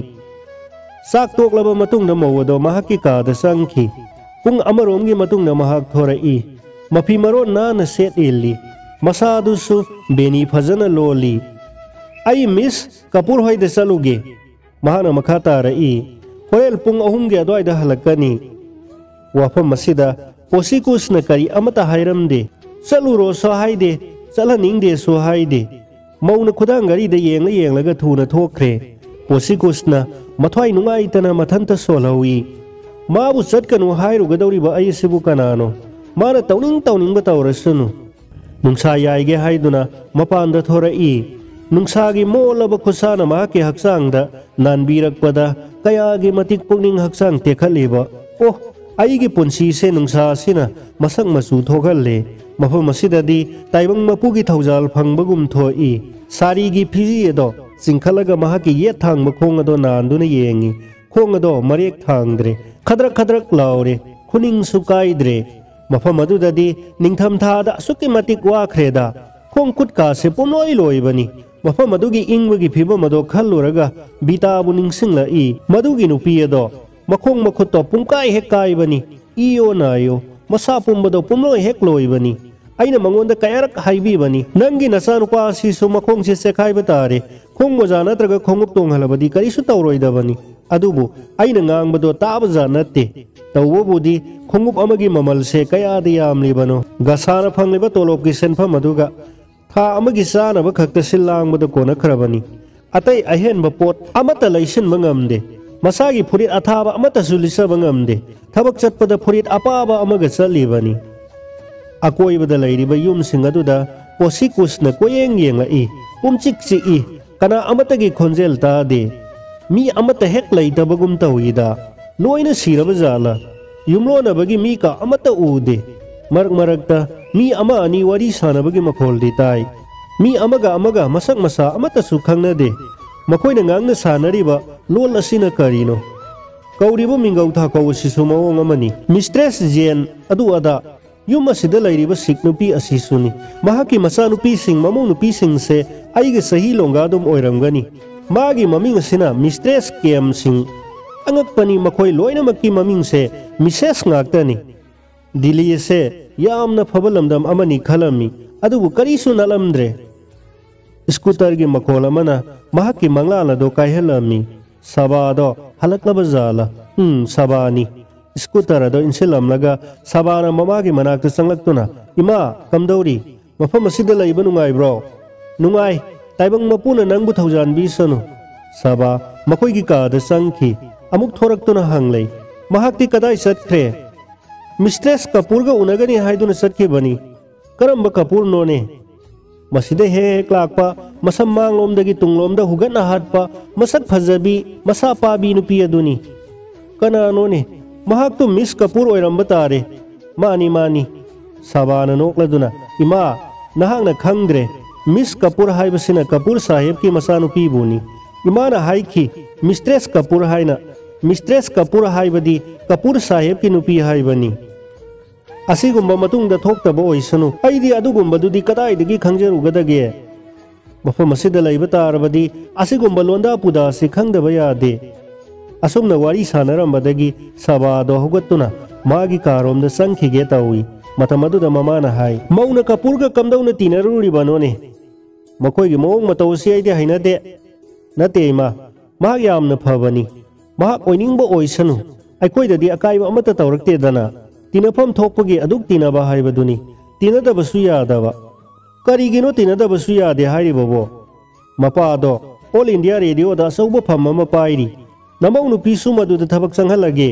ꯆꯥꯛ ꯇꯣꯛꯂꯕ ꯃꯇꯨꯡꯗ ꯃꯧ ꯑꯗꯣ ꯃꯍꯥꯛꯀꯤ ꯀꯥꯗ ꯆꯪꯈꯤ꯫ ꯄꯨꯡ ꯑꯃꯔꯣꯝꯒꯤ ꯃꯇꯨꯡꯗ ꯃꯍꯥꯛ ꯊꯣꯔꯛꯏ꯫ ꯃꯐꯤ ꯃꯔꯣꯟ ꯅꯥꯟꯅ ꯁꯦꯠ ꯏꯜꯂꯤ꯫ ꯃꯁꯥꯗꯨꯁꯨ ꯕꯦꯅꯤ ꯐꯖꯅ ꯂꯣꯜꯂꯤ꯫ "ꯑꯩ ꯃꯤꯁ ꯀꯄꯨꯔ ꯍꯣꯏꯗ ꯆꯠꯂꯨꯒꯦ꯫" ꯃꯍꯥꯛꯅ ꯃꯈꯥ ꯇꯥꯔꯛꯏ, "ꯍꯣꯔꯦꯟ ꯄꯨꯡ ꯑꯍꯨꯝꯒꯤ ꯑꯗꯨꯋꯥꯏꯗ ꯍꯜꯂꯛꯀꯅꯤ꯫" ꯋꯥꯐꯝ ꯑꯁꯤꯗ ꯄꯣꯁꯤꯀꯨꯁꯅ ꯀꯔꯤ ꯑꯃꯠꯇ ꯍꯥꯏꯔꯝꯗꯦ꯫ "ꯆꯠꯂꯨꯔꯣꯁꯨ ꯍꯥꯏꯗꯦ, ꯆꯠꯍꯟꯅꯤꯡꯗꯦꯁꯨ ꯍꯥꯏꯗꯦ꯫" ꯃꯧꯅ ꯈꯨꯗꯥꯡ ꯘꯔꯤꯗ ꯌꯦꯡꯂ ꯌꯦꯡꯂꯒ ꯊꯨꯅ ꯊꯣꯛꯈ꯭ꯔꯦ꯫ ꯄꯣꯁꯤꯀꯨꯁꯅ ꯃꯊ꯭ꯋꯥꯏ ꯅꯨꯡꯉꯥꯏꯇꯅ ꯃꯊꯟꯇ ꯁꯣꯜꯍꯧꯏ꯫ ꯃꯥꯕꯨ ꯆꯠꯀꯅꯨ ꯍꯥꯏꯔꯨꯒꯗꯧꯔꯤꯕ ꯑꯩꯁꯤꯕꯨ ꯀꯅꯥꯅꯣ? ꯃꯥꯅ ꯇꯧꯅꯤꯡ ꯇꯧꯅꯤꯡꯕ ꯇꯧꯔꯁꯅꯨ꯫ ꯅꯨꯡꯁꯥ ꯌꯥꯏꯒꯦ ꯍꯥꯏꯗꯨꯅ ꯃꯄꯥꯟꯗ ꯊꯣꯔꯛꯏ꯫ ꯅꯨꯡꯁꯥꯒꯤ ꯃꯣꯜꯂꯕ ꯈꯨꯠꯁꯥꯅ ꯃꯍꯥꯛꯀꯤ ꯍꯛꯆꯥꯡꯗ ꯅꯥꯟꯕꯤꯔꯛꯄꯗ ꯀꯌꯥꯒꯤ ꯃꯇꯤꯛ ꯄꯨꯛꯅꯤꯡ ꯍꯛꯆꯥꯡ ꯇꯦꯛꯈꯠꯂꯤꯕ꯫ ꯑꯣ, ꯑꯩꯒꯤ ꯄꯨꯟꯁꯤꯁꯦ ꯅꯨꯡꯁꯥ ꯑꯁꯤꯅ ꯃꯁꯛ ꯃꯆꯨ ꯊꯣꯛꯍꯜꯂꯦ꯫ ꯃꯐꯝ ꯑꯁꯤꯗꯗꯤ ꯇꯥꯏꯕꯪ ꯃꯄꯨꯒꯤ ꯊꯧꯖꯥꯜ ꯐꯪꯕꯒꯨꯝ ꯊꯣꯛꯏ꯫ ꯁꯥꯔꯤꯒꯤ ꯐꯤꯖꯤ ꯑꯗꯣ ꯆꯤꯡꯈꯠꯂꯒ ꯃꯍꯥꯛꯀꯤ ꯌꯦꯠ ꯊꯥꯡꯕ ꯈꯣꯡ ꯑꯗꯣ ꯅꯥꯟꯗꯨꯅ ꯌꯦꯡꯏ꯫ ꯈꯣꯡ ꯑꯗꯣ ꯃꯔꯦꯛ ꯊꯥꯡꯗ꯭ꯔꯦ꯫ ꯈꯗ꯭ꯔꯛ ꯈꯗ꯭ꯔꯛ ꯂꯥꯎꯔꯦ꯫ ꯈꯨꯅꯤꯡꯁꯨ ꯀꯥꯏꯗ꯭ꯔꯦ꯫ ꯃꯐꯝ ꯑꯗꯨꯗꯗꯤ ꯅꯤꯡꯊꯝꯊꯥꯗ ꯑꯁꯨꯛꯀꯤ ꯃꯇꯤꯛ ꯋꯥꯈ꯭ꯔꯦꯗ꯫ ꯈꯣꯡ ꯈꯨꯠꯀꯥꯁꯦ ꯄꯨꯝꯂꯣꯏ ꯂꯣꯏꯕꯅꯤ꯫ ꯃꯐꯝ ꯑꯗꯨꯒꯤ ꯏꯪꯕꯒꯤ ꯐꯤꯕꯝ ꯑꯗꯣ ꯈꯜꯂꯨꯔꯒ ꯕꯤꯇꯥꯕꯨ ꯅꯤꯡꯁꯤꯡꯂꯛꯏ꯫ ꯃꯗꯨꯒꯤ ꯅꯨꯄꯤ ꯑꯗꯣ ꯃꯈꯣꯡ ꯃꯈꯨꯠꯇꯣ ꯄꯨꯡꯀꯥꯏ ꯍꯦꯛ ꯀꯥꯏꯕꯅꯤ, ꯏꯌꯣ ꯅꯥꯏꯌꯣ, ꯃꯁꯥ ꯄꯨꯝꯕꯗꯣ ꯄꯨꯝꯂꯣꯏ ꯍꯦꯛ ꯂꯣꯏꯕꯅꯤ꯫ ꯑꯩꯅ ꯃꯉꯣꯟꯗ ꯀꯌꯥꯔꯛ ꯍꯥꯏꯕꯤꯕꯅꯤ, "ꯅꯪꯒꯤ ꯅꯆꯥꯅꯨꯄꯥ ꯑꯁꯤꯁꯨ ꯃꯈꯣꯡꯁꯦ ꯆꯦꯈꯥꯏꯕ ꯇꯥꯔꯦ, ꯈꯣꯡ ꯃꯣꯖꯥ ꯅꯠꯇ꯭ꯔꯒ ꯈꯣꯡꯎꯞ ꯇꯣꯡꯍꯜꯂꯕꯗꯤ ꯀꯔꯤꯁꯨ ꯇꯧꯔꯣꯏꯗꯕꯅꯤ"꯫ ꯑꯗꯨꯕꯨ ꯑꯩꯅ ꯉꯥꯡꯕꯗꯣ ꯇꯥꯕꯖꯥꯠ ꯅꯠꯇꯦ꯫ ꯇꯧꯕꯕꯨꯗꯤ ꯈꯣꯡꯎꯞ ꯑꯃꯒꯤ ꯃꯃꯜꯁꯦ ꯀꯌꯥꯗ ꯌꯥꯝꯂꯤꯕꯅꯣ? ꯒꯁꯥꯅ ꯐꯪꯂꯤꯕ ꯇꯣꯂꯣꯞꯀꯤ ꯁꯦꯟꯐꯝ ꯑꯗꯨꯒ ꯊꯥ ꯑꯃꯒꯤ ꯆꯥꯅꯕ ꯈꯛꯇ ꯁꯤꯜ ꯂꯥꯡꯕꯗ ꯀꯣꯟꯅꯈ꯭ꯔꯕꯅꯤ꯫ ꯑꯇꯩ ꯑꯍꯦꯟꯕ ꯄꯣꯠ ꯑꯃꯠꯇ ꯂꯩꯁꯤꯟꯕ ꯉꯝꯗꯦ꯫ ꯃꯁꯥꯒꯤ ꯐꯨꯔꯤꯠ ꯑꯊꯥꯕ ꯑꯃꯠꯇꯁꯨ ꯂꯤꯠꯆꯕ ꯉꯝꯗꯦ꯫ ꯊꯕꯛ ꯆꯠꯄꯗ ꯐꯨꯔꯤꯠ ꯑꯄꯥꯕ ꯑꯃꯒ ꯆꯠꯂꯤꯕꯅꯤ꯫ ꯑꯀꯣꯏꯕꯗ ꯂꯩꯔꯤꯕ ꯌꯨꯝꯁꯤꯡ ꯑꯗꯨꯗ ꯀꯣꯁꯤꯀꯨꯁꯅ ꯀꯣꯏꯌꯦꯡ ꯌꯦꯡꯂꯛꯏ꯫ ꯄꯨꯝꯆꯤꯛ ꯆꯤꯛꯏ꯫ ꯀꯅꯥ ꯑꯃꯠꯇꯒꯤ ꯈꯣꯟꯖꯦꯜ ꯇꯥꯗꯦ꯫ ꯃꯤ ꯑꯃꯠꯇ ꯍꯦꯛ ꯂꯩꯇꯕꯒꯨꯝ ꯇꯧꯏꯗ꯫ ꯂꯣꯏꯅ ꯁꯤꯔꯕ ꯖꯥꯠꯂ? ꯌꯨꯝꯂꯣꯟꯅꯕꯒꯤ ꯃꯤ ꯀ ꯑꯃꯠꯇ ꯎꯗꯦ꯫ ꯃꯔꯛ ꯃꯔꯛꯇ ꯃꯤ ꯑꯃ ꯑꯅꯤ ꯋꯥꯔꯤ ꯁꯥꯟꯅꯕꯒꯤ ꯃꯈꯣꯜꯗꯤ ꯇꯥꯏ꯫ ꯃꯤ ꯑꯃꯒ ꯑꯃꯒ ꯃꯁꯛ ꯃꯁꯥ ꯑꯃꯠꯇꯁꯨ ꯈꯪꯅꯗꯦ꯫ ꯃꯈꯣꯏꯅ ꯉꯥꯡꯅ ꯁꯥꯟꯅꯔꯤꯕ ꯂꯣꯜ ꯑꯁꯤꯅ ꯀꯔꯤꯅꯣ? ꯀꯧꯔꯤꯕ ꯃꯤꯡꯒꯧ ꯊꯥꯀꯧ ꯑꯁꯤꯁꯨ ꯃꯑꯣꯡ ꯑꯃꯅꯤ꯫ ꯃꯤꯁꯇ꯭ꯔꯦꯁ ꯖꯦꯟ ꯑꯗꯨ ꯑꯗꯥ꯫ ꯌꯨꯝ ꯑꯁꯤꯗ ꯂꯩꯔꯤꯕ ꯁꯤꯛ ꯅꯨꯄꯤ ꯑꯁꯤꯁꯨꯅꯤ꯫ ꯃꯍꯥꯛꯀꯤ ꯃꯆꯥꯅꯨꯄꯤꯁꯤꯡ, ꯃꯃꯧ ꯅꯨꯄꯤꯁꯤꯡꯁꯦ ꯑꯩꯒꯤ ꯆꯍꯤ ꯂꯣꯡꯒꯥ ꯑꯗꯨꯝ ꯑꯣꯏꯔꯝꯒꯅꯤ꯫ ꯃꯥꯒꯤ ꯃꯃꯤꯡ ꯑꯁꯤꯅ ꯃꯤꯁꯇ꯭ꯔꯦꯁ ꯀꯦꯝ ꯁꯤꯡ꯫ ꯑꯉꯛꯄꯅꯤ, ꯃꯈꯣꯏ ꯂꯣꯏꯅꯃꯛꯀꯤ ꯃꯃꯤꯡꯁꯦ ꯃꯤꯁꯦꯁ ꯉꯥꯛꯇꯅꯤ꯫ ꯗꯤꯜꯂꯤ ꯑꯁꯦ ꯌꯥꯝꯅ ꯐꯕ ꯂꯝꯗꯝ ꯑꯃꯅꯤ ꯈꯜꯂꯝꯃꯤ, ꯑꯗꯨꯕꯨ ꯀꯔꯤꯁꯨ ꯅꯠꯂꯝꯗ꯭ꯔꯦ꯫ ꯁ꯭ꯀꯨꯇꯔꯒꯤ ꯃꯈꯣꯜ ꯑꯃꯅ ꯃꯍꯥꯛꯀꯤ ꯃꯪꯂꯥꯟ ꯑꯗꯨ ꯀꯥꯏꯍꯜꯂꯝꯃꯤ꯫ ꯁꯕꯥꯗꯣ ꯍꯜꯂꯛꯂꯕ ꯖꯥꯠꯂ? ꯎꯝ, ꯁꯕꯥꯅꯤ꯫ ꯁ꯭ꯀꯨꯇꯔ ꯑꯗꯨ ꯏꯟꯁꯤꯜꯂꯝꯂꯒ ꯁꯕꯥꯅ ꯃꯃꯥꯒꯤ ꯃꯅꯥꯛꯇ ꯆꯪꯂꯛꯇꯨꯅ, "ꯏꯃꯥ, ꯀꯝꯗꯧꯔꯤ? ꯃꯐꯝ ꯑꯁꯤꯗ ꯂꯩꯕ ꯅꯨꯡꯉꯥꯏꯕ꯭ꯔꯣ?" "ꯅꯨꯡꯉꯥꯏ꯫ ꯇꯥꯏꯕꯪ ꯃꯄꯨꯅ ꯅꯪꯕꯨ ꯊꯧꯖꯥꯟꯕꯤꯁꯅꯨ꯫" ꯁꯕꯥ ꯃꯈꯣꯏꯒꯤ ꯀꯥꯗ ꯆꯪꯈꯤ꯫ ꯑꯃꯨꯛ ꯊꯣꯔꯛꯇꯨꯅ ꯍꯪꯂꯦ, "ꯃꯍꯥꯛꯇꯤ ꯀꯗꯥꯏ ꯆꯠꯈ꯭ꯔꯦ?" "ꯃꯤꯁꯇ꯭ꯔꯦꯁ ꯀꯄꯨꯔꯒ ꯎꯅꯒꯅꯤ ꯍꯥꯏꯗꯨꯅ ꯆꯠꯈꯤꯕꯅꯤ꯫" "ꯀꯔꯝꯕ ꯀꯄꯨꯔꯅꯣꯅꯦ?" "ꯃꯁꯤꯗ ꯍꯦꯛ ꯍꯦꯛ ꯂꯥꯛꯄ, ꯃꯁꯝ ꯃꯥꯡꯂꯣꯝꯗꯒꯤ ꯇꯨꯡꯂꯣꯝꯗ ꯍꯨꯒꯠꯅ ꯍꯥꯠꯄ, ꯃꯁꯛ ꯐꯖꯕꯤ, ꯃꯁꯥ ꯄꯥꯕꯤ ꯅꯨꯄꯤ ꯑꯗꯨꯅꯤ꯫" "ꯀꯅꯥꯅꯣꯅꯦ? ꯃꯍꯥꯛꯇꯨ ꯃꯤꯁ ꯀꯄꯨꯔ ꯑꯣꯏꯔꯝꯕ ꯇꯥꯔꯦ꯫" "ꯃꯥꯅꯤ, ꯃꯥꯅꯤ꯫" ꯁꯕꯥꯅ ꯅꯣꯛꯂꯗꯨꯅ, "ꯏꯃꯥ, ꯅꯍꯥꯛꯅ ꯈꯪꯗ꯭ꯔꯦ꯫ ꯃꯤꯁ ꯀꯄꯨꯔ ꯍꯥꯏꯕꯁꯤꯅ ꯀꯄꯨꯔ ꯁꯥꯍꯦꯕꯀꯤ ꯃꯆꯥꯅꯨꯄꯤꯕꯨꯅꯤ꯫ ꯏꯃꯥꯅ ꯍꯥꯏꯈꯤ, ꯃꯤꯁꯇ꯭ꯔꯦꯁ ꯀꯄꯨꯔ ꯍꯥꯏꯅ꯫ ꯃꯤꯁꯇ꯭ꯔꯦꯁ ꯀꯄꯨꯔ ꯍꯥꯏꯕꯗꯤ ꯀꯄꯨꯔ ꯁꯥꯍꯦꯕꯀꯤ ꯅꯨꯄꯤ ꯍꯥꯏꯕꯅꯤ꯫ ꯑꯁꯤꯒꯨꯝꯕ ꯃꯇꯨꯡꯗ ꯊꯣꯛꯇꯕ ꯑꯣꯏꯁꯅꯨ꯫ ꯑꯩꯗꯤ ꯑꯗꯨꯒꯨꯝꯕꯗꯨꯗꯤ ꯀꯗꯥꯏꯗꯒꯤ ꯈꯪꯖꯔꯨꯒꯗꯒꯦ?" ꯃꯐꯝ ꯑꯁꯤꯗ ꯂꯩꯕ ꯇꯥꯔꯕꯗꯤ ꯑꯁꯤꯒꯨꯝꯕ ꯂꯣꯟꯗꯥ ꯄꯨꯗꯥ ꯑꯁꯤ ꯈꯪꯗꯕ ꯌꯥꯗꯦ꯫ ꯑꯁꯨꯝꯅ ꯋꯥꯔꯤ ꯁꯥꯟꯅꯔꯝꯕꯗꯒꯤ ꯁꯕꯥꯗꯣ ꯍꯧꯒꯠꯇꯨꯅ ꯃꯥꯒꯤ ꯀꯥꯔꯣꯝꯗ ꯆꯪꯈꯤꯒꯦ ꯇꯧꯏ꯫ ꯃꯇꯝ ꯑꯗꯨꯗ ꯃꯃꯥꯅ ꯍꯥꯏ, "ꯃꯧꯅ ꯀꯄꯨꯔꯒ ꯀꯝꯗꯧꯅ ꯇꯤꯟꯅꯔꯨꯔꯤꯕꯅꯣꯅꯦ? ꯃꯈꯣꯏꯒꯤ ꯃꯑꯣꯡ ꯃꯇꯧ ꯑꯁꯤ ꯑꯩꯗꯤ ꯍꯩꯅꯗꯦ꯫" "ꯅꯠꯇꯦ ꯏꯃꯥ, ꯃꯍꯥꯛ ꯌꯥꯝꯅ ꯐꯕꯅꯤ꯫ ꯃꯍꯥꯛ ꯑꯣꯏꯅꯤꯡꯕ ꯑꯣꯏꯁꯅꯨ, ꯑꯩꯈꯣꯏꯗꯗꯤ ꯑꯀꯥꯏꯕ ꯑꯃꯠꯇ ꯇꯧꯔꯛꯇꯦꯗꯅ꯫ ꯇꯤꯟꯅꯐꯝ ꯊꯣꯛꯄꯒꯤ ꯑꯗꯨꯛ ꯇꯤꯟꯅꯕ ꯍꯥꯏꯕꯗꯨꯅꯤ, ꯇꯤꯟꯅꯗꯕꯁꯨ ꯌꯥꯗꯕ꯫" "ꯀꯔꯤꯒꯤꯅꯣ ꯇꯤꯟꯅꯗꯕꯁꯨ ꯌꯥꯗꯦ ꯍꯥꯏꯔꯤꯕꯕꯣ?" ꯃꯄꯥꯗꯣ ꯑꯣꯜ ꯏꯟꯗꯤꯌꯥ ꯔꯦꯗꯤꯑꯣꯗ ꯑꯆꯧꯕ ꯐꯝ ꯑꯃ ꯄꯥꯏꯔꯤ꯫ "ꯅꯃꯧ ꯅꯨꯄꯤꯁꯨ ꯃꯗꯨꯗ ꯊꯕꯛ ꯆꯪꯍꯜꯂꯒꯦ꯫"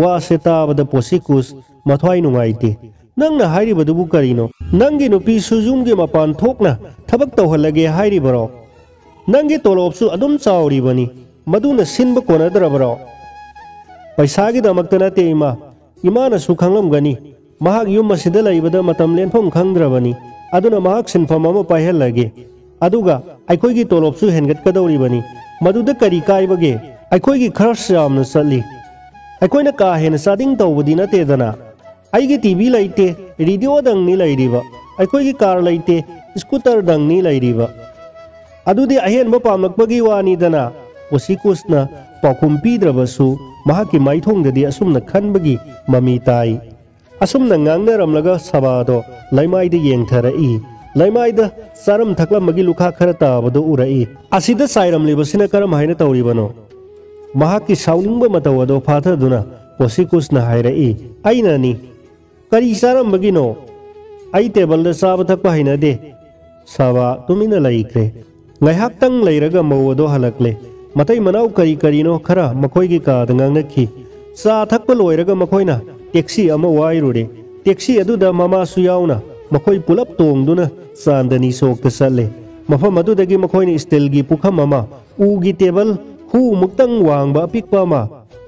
ꯋꯥꯁꯦ ꯇꯥꯕꯗ ꯄꯣꯁꯤꯀꯨꯁ ꯃꯊ꯭ꯋꯥꯏ ꯅꯨꯡꯉꯥꯏꯇꯦ꯫ "ꯅꯪꯅ ꯍꯥꯏꯔꯤꯕꯗꯨꯕꯨ ꯀꯔꯤꯅꯣ? ꯅꯪꯒꯤ ꯅꯨꯄꯤꯁꯨ ꯌꯨꯝꯒꯤ ꯃꯄꯥꯟ ꯊꯣꯛꯅ ꯊꯕꯛ ꯇꯧꯍꯜꯂꯒꯦ ꯍꯥꯏꯔꯤꯕꯔꯣ? ꯅꯪꯒꯤ ꯇꯣꯂꯣꯞꯁꯨ ꯑꯗꯨꯝ ꯆꯥꯎꯔꯤꯕꯅꯤ, ꯃꯗꯨꯅ ꯁꯤꯟꯕ ꯀꯣꯟꯅꯗ꯭ꯔꯕꯔꯣ?" "ꯄꯩꯁꯥꯒꯤꯗꯃꯛꯇ ꯅꯠꯇꯦ ꯏꯃꯥ, ꯏꯃꯥꯅꯁꯨ ꯈꯪꯂꯝꯒꯅꯤ꯫ ꯃꯍꯥꯛ ꯌꯨꯝ ꯑꯁꯤꯗ ꯂꯩꯕꯗ ꯃꯇꯝ ꯂꯦꯟꯐꯝ ꯈꯪꯗ꯭ꯔꯕꯅꯤ꯫ ꯑꯗꯨꯅ ꯃꯍꯥꯛ ꯁꯤꯟꯐꯝ ꯑꯃ ꯄꯥꯏꯍꯜꯂꯒꯦ꯫ ꯑꯗꯨꯒ ꯑꯩꯈꯣꯏꯒꯤ ꯇꯣꯂꯣꯞꯁꯨ ꯍꯦꯟꯒꯠꯀꯗꯧꯔꯤꯕꯅꯤ꯫ ꯃꯗꯨꯗ ꯀꯔꯤ ꯀꯥꯏꯕꯒꯦ? ꯑꯩꯈꯣꯏꯒꯤ ꯈꯔꯁ ꯌꯥꯝꯅ ꯆꯠꯂꯤ꯫ ꯑꯩꯈꯣꯏꯅ ꯀꯥ ꯍꯦꯟꯅ ꯆꯥꯗꯤꯡ ꯇꯧꯕꯗꯤ ꯅꯠꯇꯦꯗꯅ꯫ ꯑꯩꯒꯤ ꯇꯤ ꯚꯤ ꯂꯩꯇꯦ, ꯔꯦꯗꯤꯑꯣꯗꯪꯅꯤ ꯂꯩꯔꯤꯕ꯫ ꯑꯩꯈꯣꯏꯒꯤ ꯀꯥꯔ ꯂꯩꯇꯦ, ꯁ꯭ꯀꯨꯇꯔꯗꯪꯅꯤ ꯂꯩꯔꯤꯕ꯫ ꯑꯗꯨꯗꯤ ꯑꯍꯦꯟꯕ ꯄꯥꯝꯂꯛꯄꯒꯤ ꯋꯥꯅꯤꯗꯅ꯫" ꯄꯣꯁꯤꯀꯨꯁꯅ ꯄꯥꯎꯈꯨꯝ ꯄꯤꯗ꯭ꯔꯕꯁꯨ ꯃꯍꯥꯛꯀꯤ ꯃꯥꯏꯊꯣꯡꯗꯗꯤ ꯑꯁꯨꯝꯅ ꯈꯟꯕꯒꯤ ꯃꯃꯤ ꯇꯥꯏ꯫ ꯑꯁꯨꯝꯅ ꯉꯥꯡꯅꯔꯝꯂꯒ ꯁꯕꯥꯗꯣ ꯂꯩꯃꯥꯏꯗ ꯌꯦꯡꯊꯔꯛꯏ꯫ ꯂꯩꯃꯥꯏꯗ ꯆꯥꯔꯝ ꯊꯛꯂꯝꯕꯒꯤ ꯂꯨꯈꯥꯛ ꯈꯔ ꯇꯥꯕꯗꯨ ꯎꯔꯛꯏ꯫ "ꯑꯁꯤꯗ ꯆꯥꯏꯔꯝꯂꯤꯕꯁꯤꯅ ꯀꯔꯝ ꯍꯥꯏꯅ ꯇꯧꯔꯤꯕꯅꯣ?" ꯃꯍꯥꯛꯀꯤ ꯁꯥꯎꯅꯤꯡꯕ ꯃꯇꯧ ꯑꯗꯨ ꯐꯥꯊꯗꯨꯅ ꯄꯣꯁꯤꯀꯨꯁꯅ ꯍꯥꯏꯔꯛꯏ꯫ "ꯑꯩꯅꯅꯤ꯫ ꯀꯔꯤ ꯆꯥꯔꯝꯕꯒꯤꯅꯣ? ꯑꯩ ꯇꯦꯕꯜꯗ ꯆꯥꯕ ꯊꯛꯄ ꯍꯩꯅꯗꯦ꯫" ꯁꯕꯥ ꯇꯨꯃꯤꯟꯅ ꯂꯩꯈ꯭ꯔꯦ꯫ ꯉꯥꯏꯍꯥꯛꯇꯪ ꯂꯩꯔꯒ ꯃꯧ ꯑꯗꯣ ꯍꯜꯂꯛꯂꯦ꯫ ꯃꯇꯩ ꯃꯅꯥꯎ ꯀꯔꯤ ꯀꯔꯤꯅꯣ ꯈꯔ ꯃꯈꯣꯏꯒꯤ ꯀꯥꯗ ꯉꯥꯡꯅꯈꯤ꯫ ꯆꯥ ꯊꯛꯄ ꯂꯣꯏꯔꯒ ꯃꯈꯣꯏꯅ ꯇꯦꯛꯁꯤ ꯑꯃ ꯋꯥꯏꯔꯨꯔꯦ꯫ ꯇꯦꯛꯁꯤ ꯑꯗꯨꯗ ꯃꯃꯥꯁꯨ ꯌꯥꯎꯅ ꯃꯈꯣꯏ ꯄꯨꯂꯞ ꯇꯣꯡꯗꯨꯅ ꯆꯥꯟꯗꯅꯤ ꯆꯣꯛꯇ ꯆꯠꯂꯦ꯫ ꯃꯐꯝ ꯑꯗꯨꯗꯒꯤ ꯃꯈꯣꯏꯅ ꯁ꯭ꯇꯤꯜꯒꯤ ꯄꯨꯈꯝ ꯑꯃ, ꯎꯒꯤ ꯇꯦꯕꯜ, ꯈꯨꯎꯃꯨꯛꯇꯪ ꯋꯥꯡꯕ ꯑꯄꯤꯛꯄ ꯑꯃ,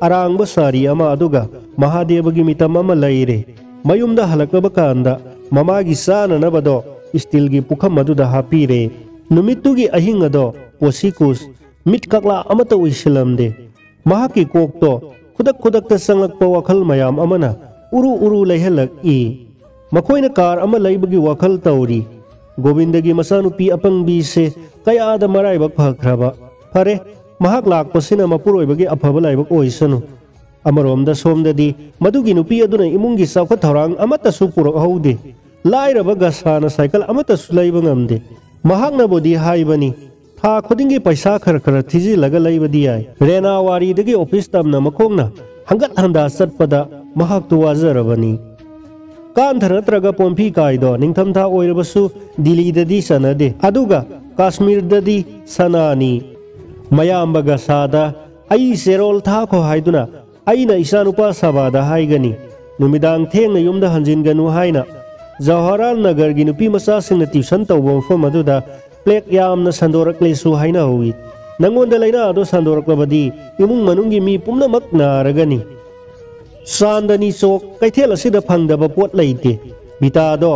ꯑꯔꯥꯡꯕ ꯁꯥꯔꯤ ꯑꯃ, ꯑꯗꯨꯒ ꯃꯍꯥꯗꯦꯕꯒꯤ ꯃꯤꯇꯝ ꯑꯃ ꯂꯩꯔꯦ꯫ ꯃꯌꯨꯝꯗ ꯍꯜꯂꯛꯂꯕ ꯀꯥꯟꯗ ꯃꯃꯥꯒꯤ ꯆꯥꯅꯅꯕꯗꯣ ꯁ꯭ꯇꯤꯜꯒꯤ ꯄꯨꯈꯝ ꯑꯗꯨꯗ ꯍꯥꯞꯄꯤꯔꯦ꯫ ꯅꯨꯃꯤꯠꯇꯨꯒꯤ ꯑꯍꯤꯡ ꯑꯗꯣ ꯄꯣꯁꯤꯀꯨꯁ ꯃꯤꯠ ꯀꯛꯂꯥ ꯑꯃꯠꯇ ꯎꯏꯁꯤꯜꯂꯝꯗꯦ꯫ ꯃꯍꯥꯛꯀꯤ ꯀꯣꯛꯇꯣ ꯈꯨꯗꯛ ꯈꯨꯗꯛꯇ ꯆꯪꯂꯛꯄ ꯋꯥꯈꯜ ꯃꯌꯥꯝ ꯑꯃꯅ ꯎꯔꯨ ꯎꯔꯨ ꯂꯩꯍꯜꯂꯛꯏ꯫ ꯃꯈꯣꯏꯅ ꯀꯥꯔ ꯑꯃ ꯂꯩꯕꯒꯤ ꯋꯥꯈꯜ ꯇꯧꯔꯤ꯫ ꯒꯣꯕꯤꯟꯗꯒꯤ ꯃꯆꯥꯅꯨꯄꯤ ꯑꯄꯪꯕꯤꯁꯦ ꯀꯌꯥꯗ ꯃꯔꯥꯏꯕꯛ ꯐꯈ꯭ꯔꯕ꯫ ꯐꯔꯦ, ꯃꯍꯥꯛ ꯂꯥꯛꯄꯁꯤꯅ ꯃꯄꯨꯔꯣꯏꯕꯒꯤ ꯑꯐꯕ ꯂꯥꯏꯕꯛ ꯑꯣꯏꯁꯅꯨ꯫ ꯑꯃꯔꯣꯝꯗ ꯁꯣꯝꯗꯗꯤ ꯃꯗꯨꯒꯤ ꯅꯨꯄꯤ ꯑꯗꯨꯅ ꯏꯃꯨꯡꯒꯤ ꯆꯥꯎꯈꯠ ꯊꯧꯔꯥꯡ ꯑꯃꯠꯇꯁꯨ ꯄꯨꯔꯛꯍꯧꯗꯦ꯫ ꯂꯥꯏꯔꯕ ꯒꯁꯥꯅ ꯁꯥꯏꯀꯜ ꯑꯃꯠꯇꯁꯨ ꯂꯩꯕ ꯉꯝꯗꯦ꯫ ꯃꯍꯥꯛꯅꯕꯨꯗꯤ ꯍꯥꯏꯕꯅꯤ, ꯊꯥ ꯈꯨꯗꯤꯡꯒꯤ ꯄꯩꯁꯥ ꯈꯔ ꯈꯔ ꯊꯤꯖꯤꯜꯂꯒ ꯂꯩꯕꯗꯤ ꯌꯥꯏ꯫ ꯔꯦꯅꯥꯋꯥꯔꯤꯗꯒꯤ ꯑꯣꯐꯤꯁ ꯇꯝꯅ ꯃꯈꯣꯡꯅ ꯍꯪꯒꯠ ꯍꯟꯗꯥ ꯆꯠꯄꯗ ꯃꯍꯥꯛꯇꯨ ꯋꯥꯖꯔꯕꯅꯤ꯫ ꯀꯥꯟꯊ ꯅꯠꯇ꯭ꯔꯒ ꯄꯣꯝꯐꯤ ꯀꯥꯏꯗꯣ ꯅꯤꯡꯊꯝꯊꯥ ꯑꯣꯏꯔꯕꯁꯨ ꯗꯤꯜꯂꯤꯗꯗꯤ ꯆꯠꯅꯗꯦ, ꯑꯗꯨꯒ ꯀꯥꯁꯃꯤꯔꯗꯗꯤ ꯁꯅꯥꯅꯤ꯫ ꯃꯌꯥꯝꯕ ꯒꯁꯥꯗ ꯑꯩ ꯆꯦꯔꯣꯜ ꯊꯥꯈꯣ ꯍꯥꯏꯗꯨꯅ ꯑꯩꯅ ꯏꯆꯥꯅꯨꯄꯥ ꯁꯕꯥꯗ ꯍꯥꯏꯒꯅꯤ, ꯅꯨꯃꯤꯗꯥꯡ ꯊꯦꯡꯅ ꯌꯨꯝꯗ ꯍꯟꯖꯤꯟꯒꯅꯨ ꯍꯥꯏꯅ꯫ ꯖꯋꯥꯍꯔꯂꯥꯜ ꯅꯒꯔꯒꯤ ꯅꯨꯄꯤ ꯃꯆꯥꯁꯤꯡꯅ ꯇ꯭ꯌꯨꯁꯟ ꯇꯧꯕ ꯃꯐꯝ ꯑꯗꯨꯗ ꯄ꯭ꯂꯦꯛ ꯌꯥꯝꯅ ꯁꯟꯗꯣꯔꯛꯂꯦꯁꯨ ꯍꯥꯏꯅꯍꯧꯏ꯫ ꯅꯪꯉꯣꯟꯗ ꯂꯥꯏꯅꯥ ꯑꯗꯨ ꯁꯟꯗꯣꯔꯛꯂꯕꯗꯤ ꯏꯃꯨꯡ ꯃꯅꯨꯡꯒꯤ ꯃꯤ ꯄꯨꯝꯅꯃꯛ ꯅꯥꯔꯒꯅꯤ꯫ ꯆꯥꯟꯗꯅꯤ ꯆꯣꯛ ꯀꯩꯊꯦꯜ ꯑꯁꯤꯗ ꯐꯪꯗꯕ ꯄꯣꯠ ꯂꯩꯇꯦ꯫ ꯕꯤꯇꯥꯗꯣ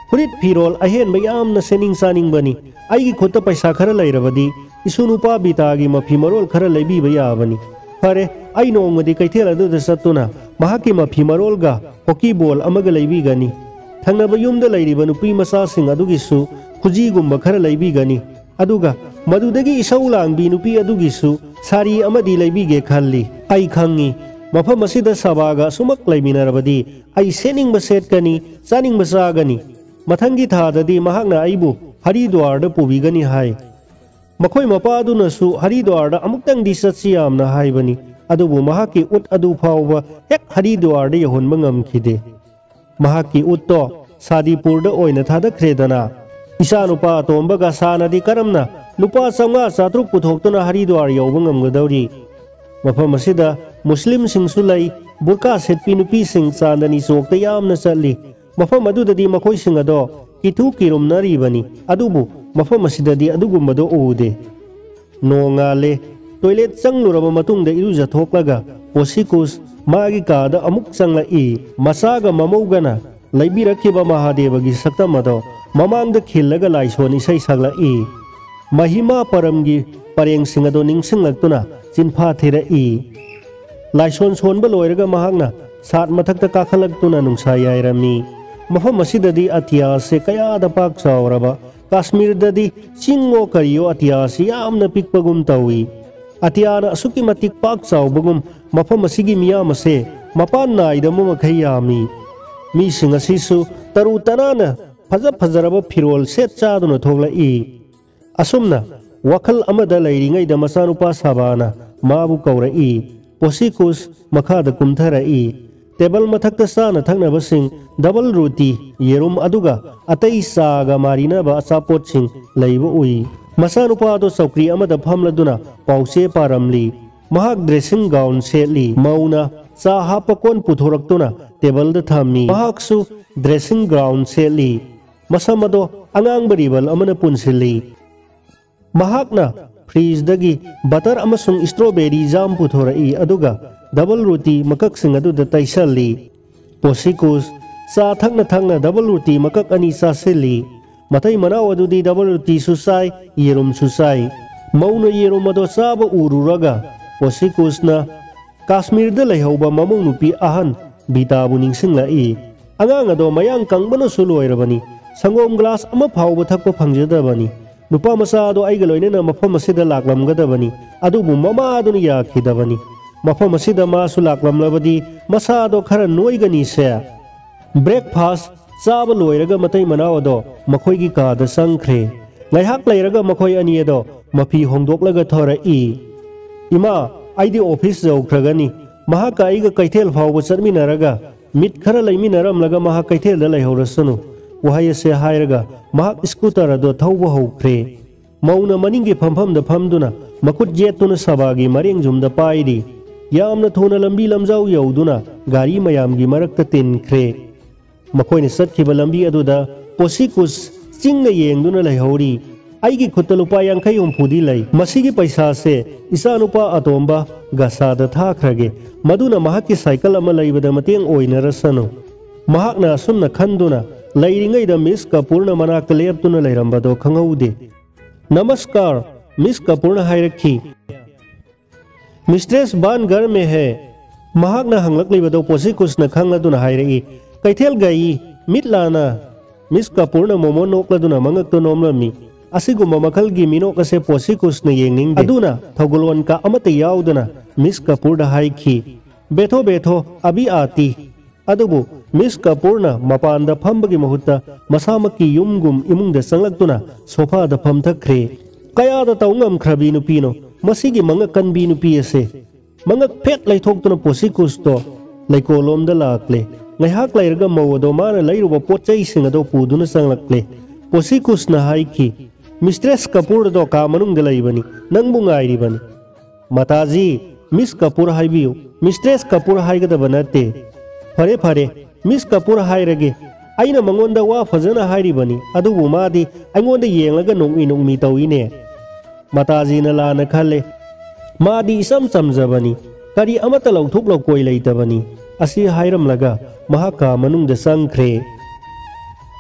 ꯐꯨꯔꯤꯠ ꯐꯤꯔꯣꯜ ꯑꯍꯦꯟꯕ ꯌꯥꯝꯅ ꯁꯦꯠꯅꯤꯡ ꯆꯥꯅꯤꯡꯕꯅꯤ꯫ ꯑꯩꯒꯤ ꯈꯨꯠꯇ ꯄꯩꯁꯥ ꯈꯔ ꯂꯩꯔꯕꯗꯤ ꯏꯁꯨ ꯅꯨꯄꯥ ꯕꯤꯇꯥꯒꯤ ꯃꯐꯤ ꯃꯔꯣꯜ ꯈꯔ ꯂꯩꯕꯤꯕ ꯌꯥꯕꯅꯤ꯫ ꯐꯔꯦ, ꯑꯩ ꯅꯣꯡꯃꯗꯤ ꯀꯩꯊꯦꯜ ꯑꯗꯨꯗ ꯆꯠꯇꯨꯅ ꯃꯍꯥꯛꯀꯤ ꯃꯐꯤ ꯃꯔꯣꯜꯒ ꯍꯣꯀꯤ ꯕꯣꯜ ꯑꯃꯒ ꯂꯩꯕꯤꯒꯅꯤ꯫ ꯊꯪꯅꯕ ꯌꯨꯝꯗ ꯂꯩꯔꯤꯕ ꯅꯨꯄꯤ ꯃꯆꯥꯁꯤꯡ ꯑꯗꯨꯒꯤꯁꯨ ꯈꯨꯖꯤꯒꯨꯝꯕ ꯈꯔ ꯂꯩꯕꯤꯒꯅꯤ꯫ ꯑꯗꯨꯒ ꯃꯗꯨꯗꯒꯤ ꯏꯁꯧ ꯂꯥꯡꯕꯤ ꯅꯨꯄꯤ ꯑꯗꯨꯒꯤꯁꯨ ꯁꯥꯔꯤ ꯑꯃꯗꯤ ꯂꯩꯕꯤꯒꯦ ꯈꯜꯂꯤ꯫ ꯑꯩ ꯈꯪꯉꯤ, ꯃꯐꯝ ꯑꯁꯤꯗ ꯁꯕꯥꯒ ꯑꯁꯨꯃꯛ ꯂꯩꯃꯤꯟꯅꯔꯕꯗꯤ ꯑꯩ ꯁꯦꯠꯅꯤꯡꯕ ꯁꯦꯠꯀꯅꯤ, ꯆꯥꯅꯤꯡꯕ ꯆꯥꯒꯅꯤ꯫ ꯃꯊꯪꯒꯤ ꯊꯥꯗꯗꯤ ꯃꯍꯥꯛꯅ ꯑꯩꯕꯨ ꯍꯔꯤꯗ꯭ꯋꯥꯔꯗ ꯄꯨꯕꯤꯒꯅꯤ ꯍꯥꯏ꯫ ꯃꯈꯣꯏ ꯃꯄꯥ ꯑꯗꯨꯅꯁꯨ ꯍꯔꯤꯗ꯭ꯋꯥꯔꯗ ꯑꯃꯨꯛꯇꯪꯗꯤ ꯆꯠꯁꯤ ꯌꯥꯝꯅ ꯍꯥꯏꯕꯅꯤ, ꯑꯗꯨꯕꯨ ꯃꯍꯥꯛꯀꯤ ꯎꯠ ꯑꯗꯨ ꯐꯥꯎꯕ ꯍꯦꯛ ꯍꯔꯤꯗ꯭ꯋꯥꯔꯗ ꯌꯧꯍꯟꯕ ꯉꯝꯈꯤꯗꯦ꯫ ꯃꯍꯥꯛꯀꯤ ꯎꯠꯇꯣ ꯁꯥꯗꯤꯄꯨꯔꯗ ꯑꯣꯏꯅ ꯊꯥꯗꯈ꯭ꯔꯦꯗꯅ꯫ ꯏꯆꯥꯅꯨꯄꯥ ꯑꯇꯣꯝꯕ ꯒꯁꯥꯅꯗꯤ ꯀꯔꯝꯅ ꯂꯨꯄꯥ ꯆꯥꯝꯃꯉꯥ ꯆꯥꯇ꯭ꯔꯨꯛ ꯄꯨꯊꯣꯛꯇꯨꯅ ꯍꯔꯤꯗ꯭ꯋꯥꯔ ꯌꯧꯕ ꯉꯝꯒꯗꯧꯔꯤ? ꯃꯐꯝ ꯑꯁꯤꯗ ꯃꯨꯁꯂꯤꯝꯁꯤꯡꯁꯨ ꯂꯩ꯫ ꯕꯨꯔꯀꯥ ꯁꯦꯠꯄꯤ ꯅꯨꯄꯤꯁꯤꯡ ꯆꯥꯟꯗꯅꯤ ꯆꯣꯛꯇ ꯌꯥꯝꯅ ꯆꯠꯂꯤ꯫ ꯃꯐꯝ ꯑꯗꯨꯗꯗꯤ ꯃꯈꯣꯏꯁꯤꯡ ꯑꯗꯣ ꯀꯤꯊꯨ ꯀꯤꯔꯨꯝꯅꯔꯤꯕꯅꯤ, ꯑꯗꯨꯕꯨ ꯃꯐꯝ ꯑꯁꯤꯗꯗꯤ ꯑꯗꯨꯒꯨꯝꯕꯗꯣ ꯎꯗꯦ꯫ ꯅꯣꯡꯉꯥꯜꯂꯦ꯫ ꯇꯣꯏꯂꯦꯠ ꯆꯪꯂꯨꯔꯕ ꯃꯇꯨꯡꯗ ꯏꯔꯨꯖꯊꯣꯛꯂꯒ ꯄꯣꯁꯤꯀꯨꯁ ꯃꯥꯒꯤ ꯀꯥꯗ ꯑꯃꯨꯛ ꯆꯪꯂꯛꯏ꯫ ꯃꯆꯥꯒ ꯃꯃꯧꯒꯅ ꯂꯩꯕꯤꯔꯛꯈꯤꯕ ꯃꯍꯥꯗꯦꯕꯒꯤ ꯁꯛꯇꯝ ꯑꯗꯣ ꯃꯃꯥꯡꯗ ꯈꯤꯜꯂꯒ ꯂꯥꯏꯁꯣꯟ ꯏꯁꯩ ꯁꯛꯂꯛꯏ꯫ ꯃꯍꯤꯃꯥ ꯄꯔꯝꯒꯤ ꯄꯔꯦꯡꯁꯤꯡ ꯑꯗꯣ ꯅꯤꯡꯁꯤꯡꯂꯛꯇꯨꯅ ꯆꯤꯟꯐꯥ ꯊꯤꯔꯛꯏ꯫ ꯂꯥꯏꯁꯣꯟ ꯁꯣꯟꯕ ꯂꯣꯏꯔꯒ ꯃꯍꯥꯛꯅ ꯁꯥꯠ ꯃꯊꯛꯇ ꯀꯥꯈꯠꯂꯛꯇꯨꯅ ꯅꯨꯡꯁꯥ ꯌꯥꯏꯔꯝꯃꯤ꯫ ꯃꯐꯝ ꯑꯁꯤꯗꯗꯤ ꯑꯇꯤꯌꯥꯁꯦ ꯀꯌꯥꯗ ꯄꯥꯛ ꯆꯥꯎꯔꯕ, ꯀꯥꯁꯃꯤꯔꯗꯗꯤ ꯆꯤꯡꯉꯣ ꯀꯔꯤꯌꯣ ꯑꯇꯤꯌꯥꯁꯤ ꯌꯥꯝꯅ ꯄꯤꯛꯄꯒꯨꯝ ꯇꯧꯏ꯫ ꯑꯇꯤꯌꯥꯅ ꯑꯁꯨꯛꯀꯤ ꯃꯇꯤꯛ ꯄꯥꯛ ꯆꯥꯎꯕꯒꯨꯝ ꯃꯐꯝ ꯑꯁꯤꯒꯤ ꯃꯤꯌꯥꯝ ꯑꯁꯦ ꯃꯄꯥꯟ ꯅꯥꯏꯗꯕ ꯃꯈꯩ ꯌꯥꯝꯃꯤ꯫ ꯃꯤꯁꯤꯡ ꯑꯁꯤꯁꯨ ꯇꯔꯨ ꯇꯅꯥꯟꯅ ꯐꯖ ꯐꯖꯔꯕ ꯐꯤꯔꯣꯜ ꯁꯦꯠ ꯆꯥꯗꯨꯅ ꯊꯣꯛꯂꯛꯏ꯫ ꯑꯁꯨꯝꯅ ꯋꯥꯈꯜ ꯑꯃꯗ ꯂꯩꯔꯤꯉꯩꯗ ꯃꯆꯥꯅꯨꯄꯥ ꯁꯥꯕꯥꯅ ꯃꯥꯕꯨ ꯀꯧꯔꯛꯏ꯫ ꯄꯣꯁꯤꯀꯨꯁ ꯃꯈꯥꯗ ꯀꯨꯝꯊꯔꯛꯏ꯫ ꯇꯦꯕꯜ ꯃꯊꯛꯇ ꯆꯥꯅ ꯊꯛꯅꯕꯁꯤꯡ, ꯗꯕꯜ ꯔꯣꯇꯤ, ꯌꯦꯔꯨꯝ, ꯑꯗꯨꯒ ꯑꯇꯩ ꯆꯥꯒ ꯃꯥꯔꯤꯅꯕ ꯑꯆꯥꯄꯣꯠꯁꯤꯡ ꯂꯩꯕ ꯎꯏ꯫ ꯃꯆꯥꯅꯨꯄꯥ ꯑꯗꯨ ꯆꯧꯀ꯭ꯔꯤ ꯑꯃꯗ ꯐꯝꯂꯗꯨꯅ ꯄꯥꯎꯆꯦ ꯄꯥꯔꯝꯂꯤ꯫ ꯃꯍꯥꯛ ꯗ꯭ꯔꯦꯁꯤꯡ ꯒꯥꯎꯟ ꯁꯦꯠꯂꯤ꯫ ꯃꯧꯅ ꯆꯥ ꯍꯥꯞꯄ ꯀꯣꯟ ꯄꯨꯊꯣꯔꯛꯇꯨꯅ ꯇꯦꯕꯜꯗ ꯊꯝꯃꯤ꯫ ꯃꯍꯥꯛꯁꯨ ꯗ꯭ꯔꯦꯁꯤꯡ ꯒꯥꯎꯟ ꯁꯦꯠꯂꯤ꯫ ꯃꯁꯝ ꯑꯗꯣ ꯑꯉꯥꯡꯕ ꯔꯤꯕꯟ ꯑꯃꯅ ꯄꯨꯟꯁꯤꯜꯂꯤ꯫ ꯃꯍꯥꯛꯅ ꯐ꯭ꯔꯤꯖꯗꯒꯤ ꯕꯇꯔ ꯑꯃꯁꯨꯡ ꯁ꯭ꯇ꯭ꯔꯣꯕꯦꯔꯤ ꯖꯥꯝ ꯄꯨꯊꯣꯔꯛꯏ, ꯑꯗꯨꯒ ꯗꯕꯜ ꯔꯣꯇꯤ ꯃꯀꯛꯁꯤꯡ ꯑꯗꯨꯗ ꯇꯩꯁꯜꯂꯤ꯫ ꯄꯣꯁꯤꯀꯨꯁ ꯆꯥ ꯊꯛꯅ ꯊꯛꯅ ꯗꯕꯜ ꯔꯣꯇꯤ ꯃꯀꯛ ꯑꯅꯤ ꯆꯥꯁꯤꯜꯂꯤ꯫ ꯃꯇꯩ ꯃꯅꯥꯎ ꯑꯗꯨꯗꯤ ꯗꯕꯜ ꯔꯣꯇꯤꯁꯨ ꯆꯥꯏ, ꯌꯦꯔꯨꯝꯁꯨ ꯆꯥꯏ꯫ ꯃꯧꯅ ꯌꯦꯔꯨꯝ ꯑꯗꯣ ꯆꯥꯕ ꯎꯔꯨꯔꯒ ꯄꯣꯁꯤꯀꯨꯁꯅ ꯀꯥꯁꯃꯤꯔꯗ ꯂꯩꯍꯧꯕ ꯃꯃꯧ ꯅꯨꯄꯤ ꯑꯍꯟ ꯕꯤꯇꯥꯕꯨ ꯅꯤꯡꯁꯤꯡꯂꯛꯏ꯫ ꯑꯉꯥꯡ ꯑꯗꯣ ꯃꯌꯥꯡ ꯀꯪꯕꯅꯁꯨ ꯂꯣꯏꯔꯕꯅꯤ꯫ ꯁꯪꯒꯣꯝ ꯒ꯭ꯂꯥꯁ ꯑꯃ ꯐꯥꯎꯕ ꯊꯛꯄ ꯐꯪꯖꯗꯕꯅꯤ꯫ ꯅꯨꯄꯥ ꯃꯆꯥ ꯑꯗꯣ ꯑꯩꯒ ꯂꯣꯏꯅꯅ ꯃꯐꯝ ꯑꯁꯤꯗ ꯂꯥꯛꯂꯝꯒꯗꯕꯅꯤ, ꯑꯗꯨꯕꯨ ꯃꯃꯥ ꯑꯗꯨꯅ ꯌꯥꯈꯤꯗꯕꯅꯤ꯫ ꯃꯐꯝ ꯑꯁꯤꯗ ꯃꯥꯁꯨ ꯂꯥꯛꯂꯝꯂꯕꯗꯤ ꯃꯁꯥ ꯑꯗꯣ ꯈꯔ ꯅꯣꯏꯒꯅꯤꯁꯦ꯫ ꯕ꯭ꯔꯦꯛꯐꯥꯁ ꯆꯥꯕ ꯂꯣꯏꯔꯒ ꯃꯇꯩ ꯃꯅꯥꯎ ꯑꯗꯣ ꯃꯈꯣꯏꯒꯤ ꯀꯥꯗ ꯆꯪꯈ꯭ꯔꯦ꯫ ꯉꯥꯏꯍꯥꯛ ꯂꯩꯔꯒ ꯃꯈꯣꯏ ꯑꯅꯤ ꯑꯗꯣ ꯃꯐꯤ ꯍꯣꯡꯗꯣꯛꯂꯒ ꯊꯣꯔꯛꯏ꯫ "ꯏꯃꯥ, ꯑꯩꯗꯤ ꯑꯣꯐꯤꯁ ꯌꯧꯈ꯭ꯔꯒꯅꯤ꯫ ꯃꯍꯥꯛꯀ ꯑꯩꯒ ꯀꯩꯊꯦꯜ ꯐꯥꯎꯕ ꯆꯠꯃꯤꯟꯅꯔꯒ ꯃꯤꯠ ꯈꯔ ꯂꯩꯃꯤꯟꯅꯔꯝꯂꯒ ꯃꯍꯥꯛ ꯀꯩꯊꯦꯜꯗ ꯂꯩꯍꯧꯔꯁꯅꯨ"꯫ ꯋꯥꯍꯩ ꯑꯁꯦ ꯍꯥꯏꯔꯒ ꯃꯍꯥꯛ ꯁ꯭ꯀꯨꯇꯔ ꯑꯗꯣ ꯊꯧꯕ ꯍꯧꯈ꯭ꯔꯦ꯫ ꯃꯧꯅ ꯃꯅꯤꯡꯒꯤ ꯐꯝꯐꯝꯗ ꯐꯝꯗꯨꯅ ꯃꯈꯨꯠ ꯌꯦꯠꯇꯨꯅ ꯁꯕꯥꯒꯤ ꯃꯔꯦꯡꯖꯨꯝꯗ ꯄꯥꯏꯔꯤ꯫ ꯌꯥꯝꯅ ꯊꯨꯅ ꯂꯝꯕꯤ ꯂꯝꯖꯥꯎ ꯌꯧꯗꯨꯅ ꯒꯥꯔꯤ ꯃꯌꯥꯝꯒꯤ ꯃꯔꯛꯇ ꯇꯤꯟꯈ꯭ꯔꯦ꯫ ꯃꯈꯣꯏꯅ ꯆꯠꯈꯤꯕ ꯂꯝꯕꯤ ꯑꯗꯨꯗ ꯄꯣꯁꯤꯀꯨꯁ ꯆꯤꯡꯅ ꯌꯦꯡꯗꯨꯅ ꯂꯩꯍꯧꯔꯤ꯫ "ꯑꯩꯒꯤ ꯈꯨꯠꯇ ꯂꯨꯄꯥ ꯌꯥꯡꯈꯩ ꯍꯨꯝꯐꯨꯗꯤ ꯂꯩ꯫ ꯃꯁꯤꯒꯤ ꯄꯩꯁꯥꯁꯦ ꯏꯆꯥꯅꯨꯄꯥ ꯑꯇꯣꯝꯕ ꯒꯁꯥꯗ ꯊꯥꯈ꯭ꯔꯒꯦ꯫ ꯃꯗꯨꯅ ꯃꯍꯥꯛꯀꯤ ꯁꯥꯏꯀꯜ ꯑꯃ ꯂꯩꯕꯗ ꯃꯇꯦꯡ ꯑꯣꯏꯅꯔꯁꯅꯨ"꯫ ꯃꯍꯥꯛꯅ ꯑꯁꯨꯝꯅ ꯈꯟꯗꯨꯅ ꯂꯩꯔꯤꯉꯩꯗ ꯃꯤꯁ ꯀꯄꯨꯔꯅ ꯃꯅꯥꯛꯇ ꯂꯦꯞꯇꯨꯅ ꯂꯩꯔꯝꯕꯗꯣ ꯈꯪꯍꯧꯗꯦ꯫ "ꯅꯃꯁꯀꯥꯔ", ꯃꯤꯁ ꯀꯄꯨꯔꯅ ꯍꯥꯏꯔꯛꯈꯤ꯫ "ꯃꯤꯁꯇ꯭ꯔꯦꯁ ꯕꯥꯟ ꯘꯔ ꯃꯦ ꯍꯦ?" ꯃꯍꯥꯛꯅ ꯍꯪꯂꯛꯂꯤꯕꯗꯨ ꯄꯣꯁꯤꯀꯨꯁꯅ ꯈꯪꯂꯗꯨꯅ ꯍꯥꯏꯔꯛꯏ, "ꯀꯩꯊꯦꯜ ꯒꯥꯏ"꯫ ꯃꯤꯠ ꯂꯥꯅ ꯃꯤꯁ ꯀꯄꯨꯔꯅ ꯃꯣꯃꯣꯟ ꯅꯣꯛꯂꯗꯨꯅ ꯃꯉꯛꯇꯨ ꯅꯣꯝꯂꯝꯃꯤ꯫ ꯑꯁꯤꯒꯨꯝꯕ ꯃꯈꯜꯒꯤ ꯃꯤꯅꯣꯛ ꯑꯁꯦ ꯄꯣꯁꯤꯀꯨꯁꯅ ꯌꯦꯡꯅꯤꯡꯗꯦ꯫ ꯑꯗꯨꯅ ꯊꯧꯒꯜꯂꯣꯟ ꯀꯥ ꯑꯃꯠꯇ ꯌꯥꯎꯗꯅ ꯃꯤꯁ ꯀꯄꯨꯔꯗ ꯍꯥꯏꯈꯤ, "ꯕꯦꯊꯣ ꯕꯦꯊꯣ, ꯑꯕꯤ ꯑꯥꯇꯤ"꯫ ꯑꯗꯨꯕꯨ ꯃꯤꯁ ꯀꯄꯨꯔꯅ ꯃꯄꯥꯟꯗ ꯐꯝꯕꯒꯤ ꯃꯍꯨꯠꯇ ꯃꯁꯥꯃꯛꯀꯤ ꯌꯨꯝꯒꯨꯝ ꯏꯃꯨꯡꯗ ꯆꯪꯂꯛꯇꯨꯅ ꯁꯣꯐꯥꯗ ꯐꯝꯊꯈ꯭ꯔꯦ꯫ ꯀꯌꯥꯗ ꯇꯧ ꯉꯝꯈ꯭ꯔꯕꯤ ꯅꯨꯄꯤꯅꯣ ꯃꯁꯤꯒꯤ ꯃꯉꯛ ꯀꯟꯕꯤ ꯅꯨꯄꯤ ꯑꯁꯦ? ꯃꯉꯛ ꯐꯦꯠ ꯂꯩꯊꯣꯛꯇꯨꯅ ꯄꯣꯁꯤꯀꯨꯁꯇꯣ ꯂꯩꯀꯣꯜꯂꯣꯝꯗ ꯂꯥꯛꯂꯦ꯫ ꯉꯥꯏꯍꯥꯛ ꯂꯩꯔꯒ ꯃꯧ ꯑꯗꯣ ꯃꯥꯅ ꯂꯩꯔꯨꯕ ꯄꯣꯠ ꯆꯩꯁꯤꯡ ꯑꯗꯣ ꯄꯨꯗꯨꯅ ꯆꯪꯂꯛꯂꯦ꯫ ꯄꯣꯁꯤꯀꯨꯁꯅ ꯍꯥꯏꯈꯤ, "ꯃꯤꯁꯇ꯭ꯔꯦꯁ ꯀꯄꯨꯔ ꯑꯗꯣ ꯀꯥ ꯃꯅꯨꯡꯗ ꯂꯩꯕꯅꯤ, ꯅꯪꯕꯨ ꯉꯥꯏꯔꯤꯕꯅꯤ"꯫ "ꯃꯇꯥꯖꯤ, ꯃꯤꯁ ꯀꯄꯨꯔ ꯍꯥꯏꯕꯤꯌꯨ, ꯃꯤꯁꯇ꯭ꯔꯦꯁ ꯀꯄꯨꯔ ꯍꯥꯏꯒꯗꯕ ꯅꯠꯇꯦ"꯫ "ꯐꯔꯦ ꯐꯔꯦ, ꯃꯤꯁ ꯀꯄꯨꯔ ꯍꯥꯏꯔꯒꯦ꯫ ꯑꯩꯅ ꯃꯉꯣꯟꯗ ꯋꯥ ꯐꯖꯅ ꯍꯥꯏꯔꯤꯕꯅꯤ, ꯑꯗꯨꯕꯨ ꯃꯥꯗꯤ ꯑꯩꯉꯣꯟꯗ ꯌꯦꯡꯂꯒ ꯅꯣꯛꯃꯤ ꯅꯣꯛꯃꯤ ꯇꯧꯏꯅꯦ"꯫ ꯃꯇꯥꯖꯤꯅ ꯂꯥꯟꯅ ꯈꯜꯂꯦ꯫ "ꯃꯥꯗꯤ ꯏꯆꯝ ꯆꯝꯖꯕꯅꯤ, ꯀꯔꯤ ꯑꯃꯠꯇ ꯂꯧꯊꯣꯛ ꯂꯧꯀꯣꯏ ꯂꯩꯇꯕꯅꯤ"꯫ ꯑꯁꯤ ꯍꯥꯏꯔꯝꯂꯒ ꯃꯍꯥꯛ ꯀꯥ ꯃꯅꯨꯡꯗ ꯆꯪꯈ꯭ꯔꯦ꯫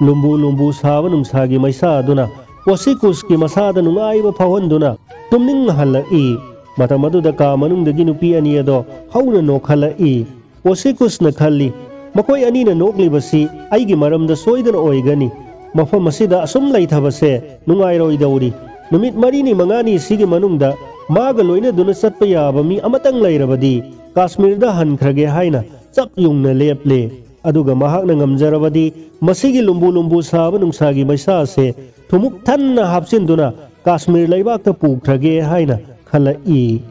ꯂꯨꯝꯕꯨ ꯂꯨꯝꯕꯨ ꯁꯥꯕ ꯅꯨꯡꯁꯥꯒꯤ ꯃꯩꯁꯥ ꯑꯗꯨꯅ ꯄꯣꯁꯤꯀꯨꯁꯀꯤ ꯃꯁꯥꯗ ꯅꯨꯡꯉꯥꯏꯕ ꯐꯥꯎꯍꯟꯗꯨꯅ ꯇꯨꯝꯅꯤꯡꯍꯜꯂꯛꯏ꯫ ꯃꯇꯝ ꯑꯗꯨꯗ ꯀꯥ ꯃꯅꯨꯡꯗꯒꯤ ꯅꯨꯄꯤ ꯑꯅꯤ ꯑꯗꯣ ꯍꯧꯅ ꯅꯣꯛꯈꯠꯂꯛꯏ꯫ ꯄꯣꯁꯤꯀꯨꯁꯅ ꯈꯜꯂꯤ, "ꯃꯈꯣꯏ ꯑꯅꯤꯅ ꯅꯣꯛꯂꯤꯕꯁꯤ ꯑꯩꯒꯤ ꯃꯔꯝꯗ ꯁꯣꯏꯗꯅ ꯑꯣꯏꯒꯅꯤ꯫ ꯃꯐꯝ ꯑꯁꯤꯗ ꯑꯁꯨꯝ ꯂꯩꯊꯕꯁꯦ ꯅꯨꯡꯉꯥꯏꯔꯣꯏꯗꯧꯔꯤ꯫ ꯅꯨꯃꯤꯠ ꯃꯔꯤꯅꯤ ꯃꯉꯥꯅꯤ ꯁꯤꯒꯤ ꯃꯅꯨꯡꯗ ꯃꯥꯒ ꯂꯣꯏꯅꯗꯨꯅ ꯆꯠꯄ ꯌꯥꯕ ꯃꯤ ꯑꯃꯇꯪ ꯂꯩꯔꯕꯗꯤ ꯀꯥꯁꯃꯤꯔꯗ ꯍꯟꯈ꯭ꯔꯒꯦ" ꯍꯥꯏꯅ ꯆꯞ ꯌꯨꯡꯅ ꯂꯦꯞꯂꯦ꯫ ꯑꯗꯨꯒ ꯃꯍꯥꯛꯅ ꯉꯝꯖꯔꯕꯗꯤ ꯃꯁꯤꯒꯤ ꯂꯨꯝꯕꯨ ꯂꯨꯝꯕꯨ ꯁꯥꯕ ꯅꯨꯡꯁꯥꯒꯤ ꯃꯩꯁꯥ ꯑꯁꯦ ꯊꯨꯝꯃꯨꯛ ꯊꯟꯅ ꯍꯥꯞꯆꯤꯟꯗꯨꯅ ꯀꯥꯁꯃꯤꯔ ꯂꯩꯕꯥꯛꯇ ꯄꯨꯈ꯭ꯔꯒꯦ ꯍꯥꯏꯅ ꯈꯜꯂꯛꯏ꯫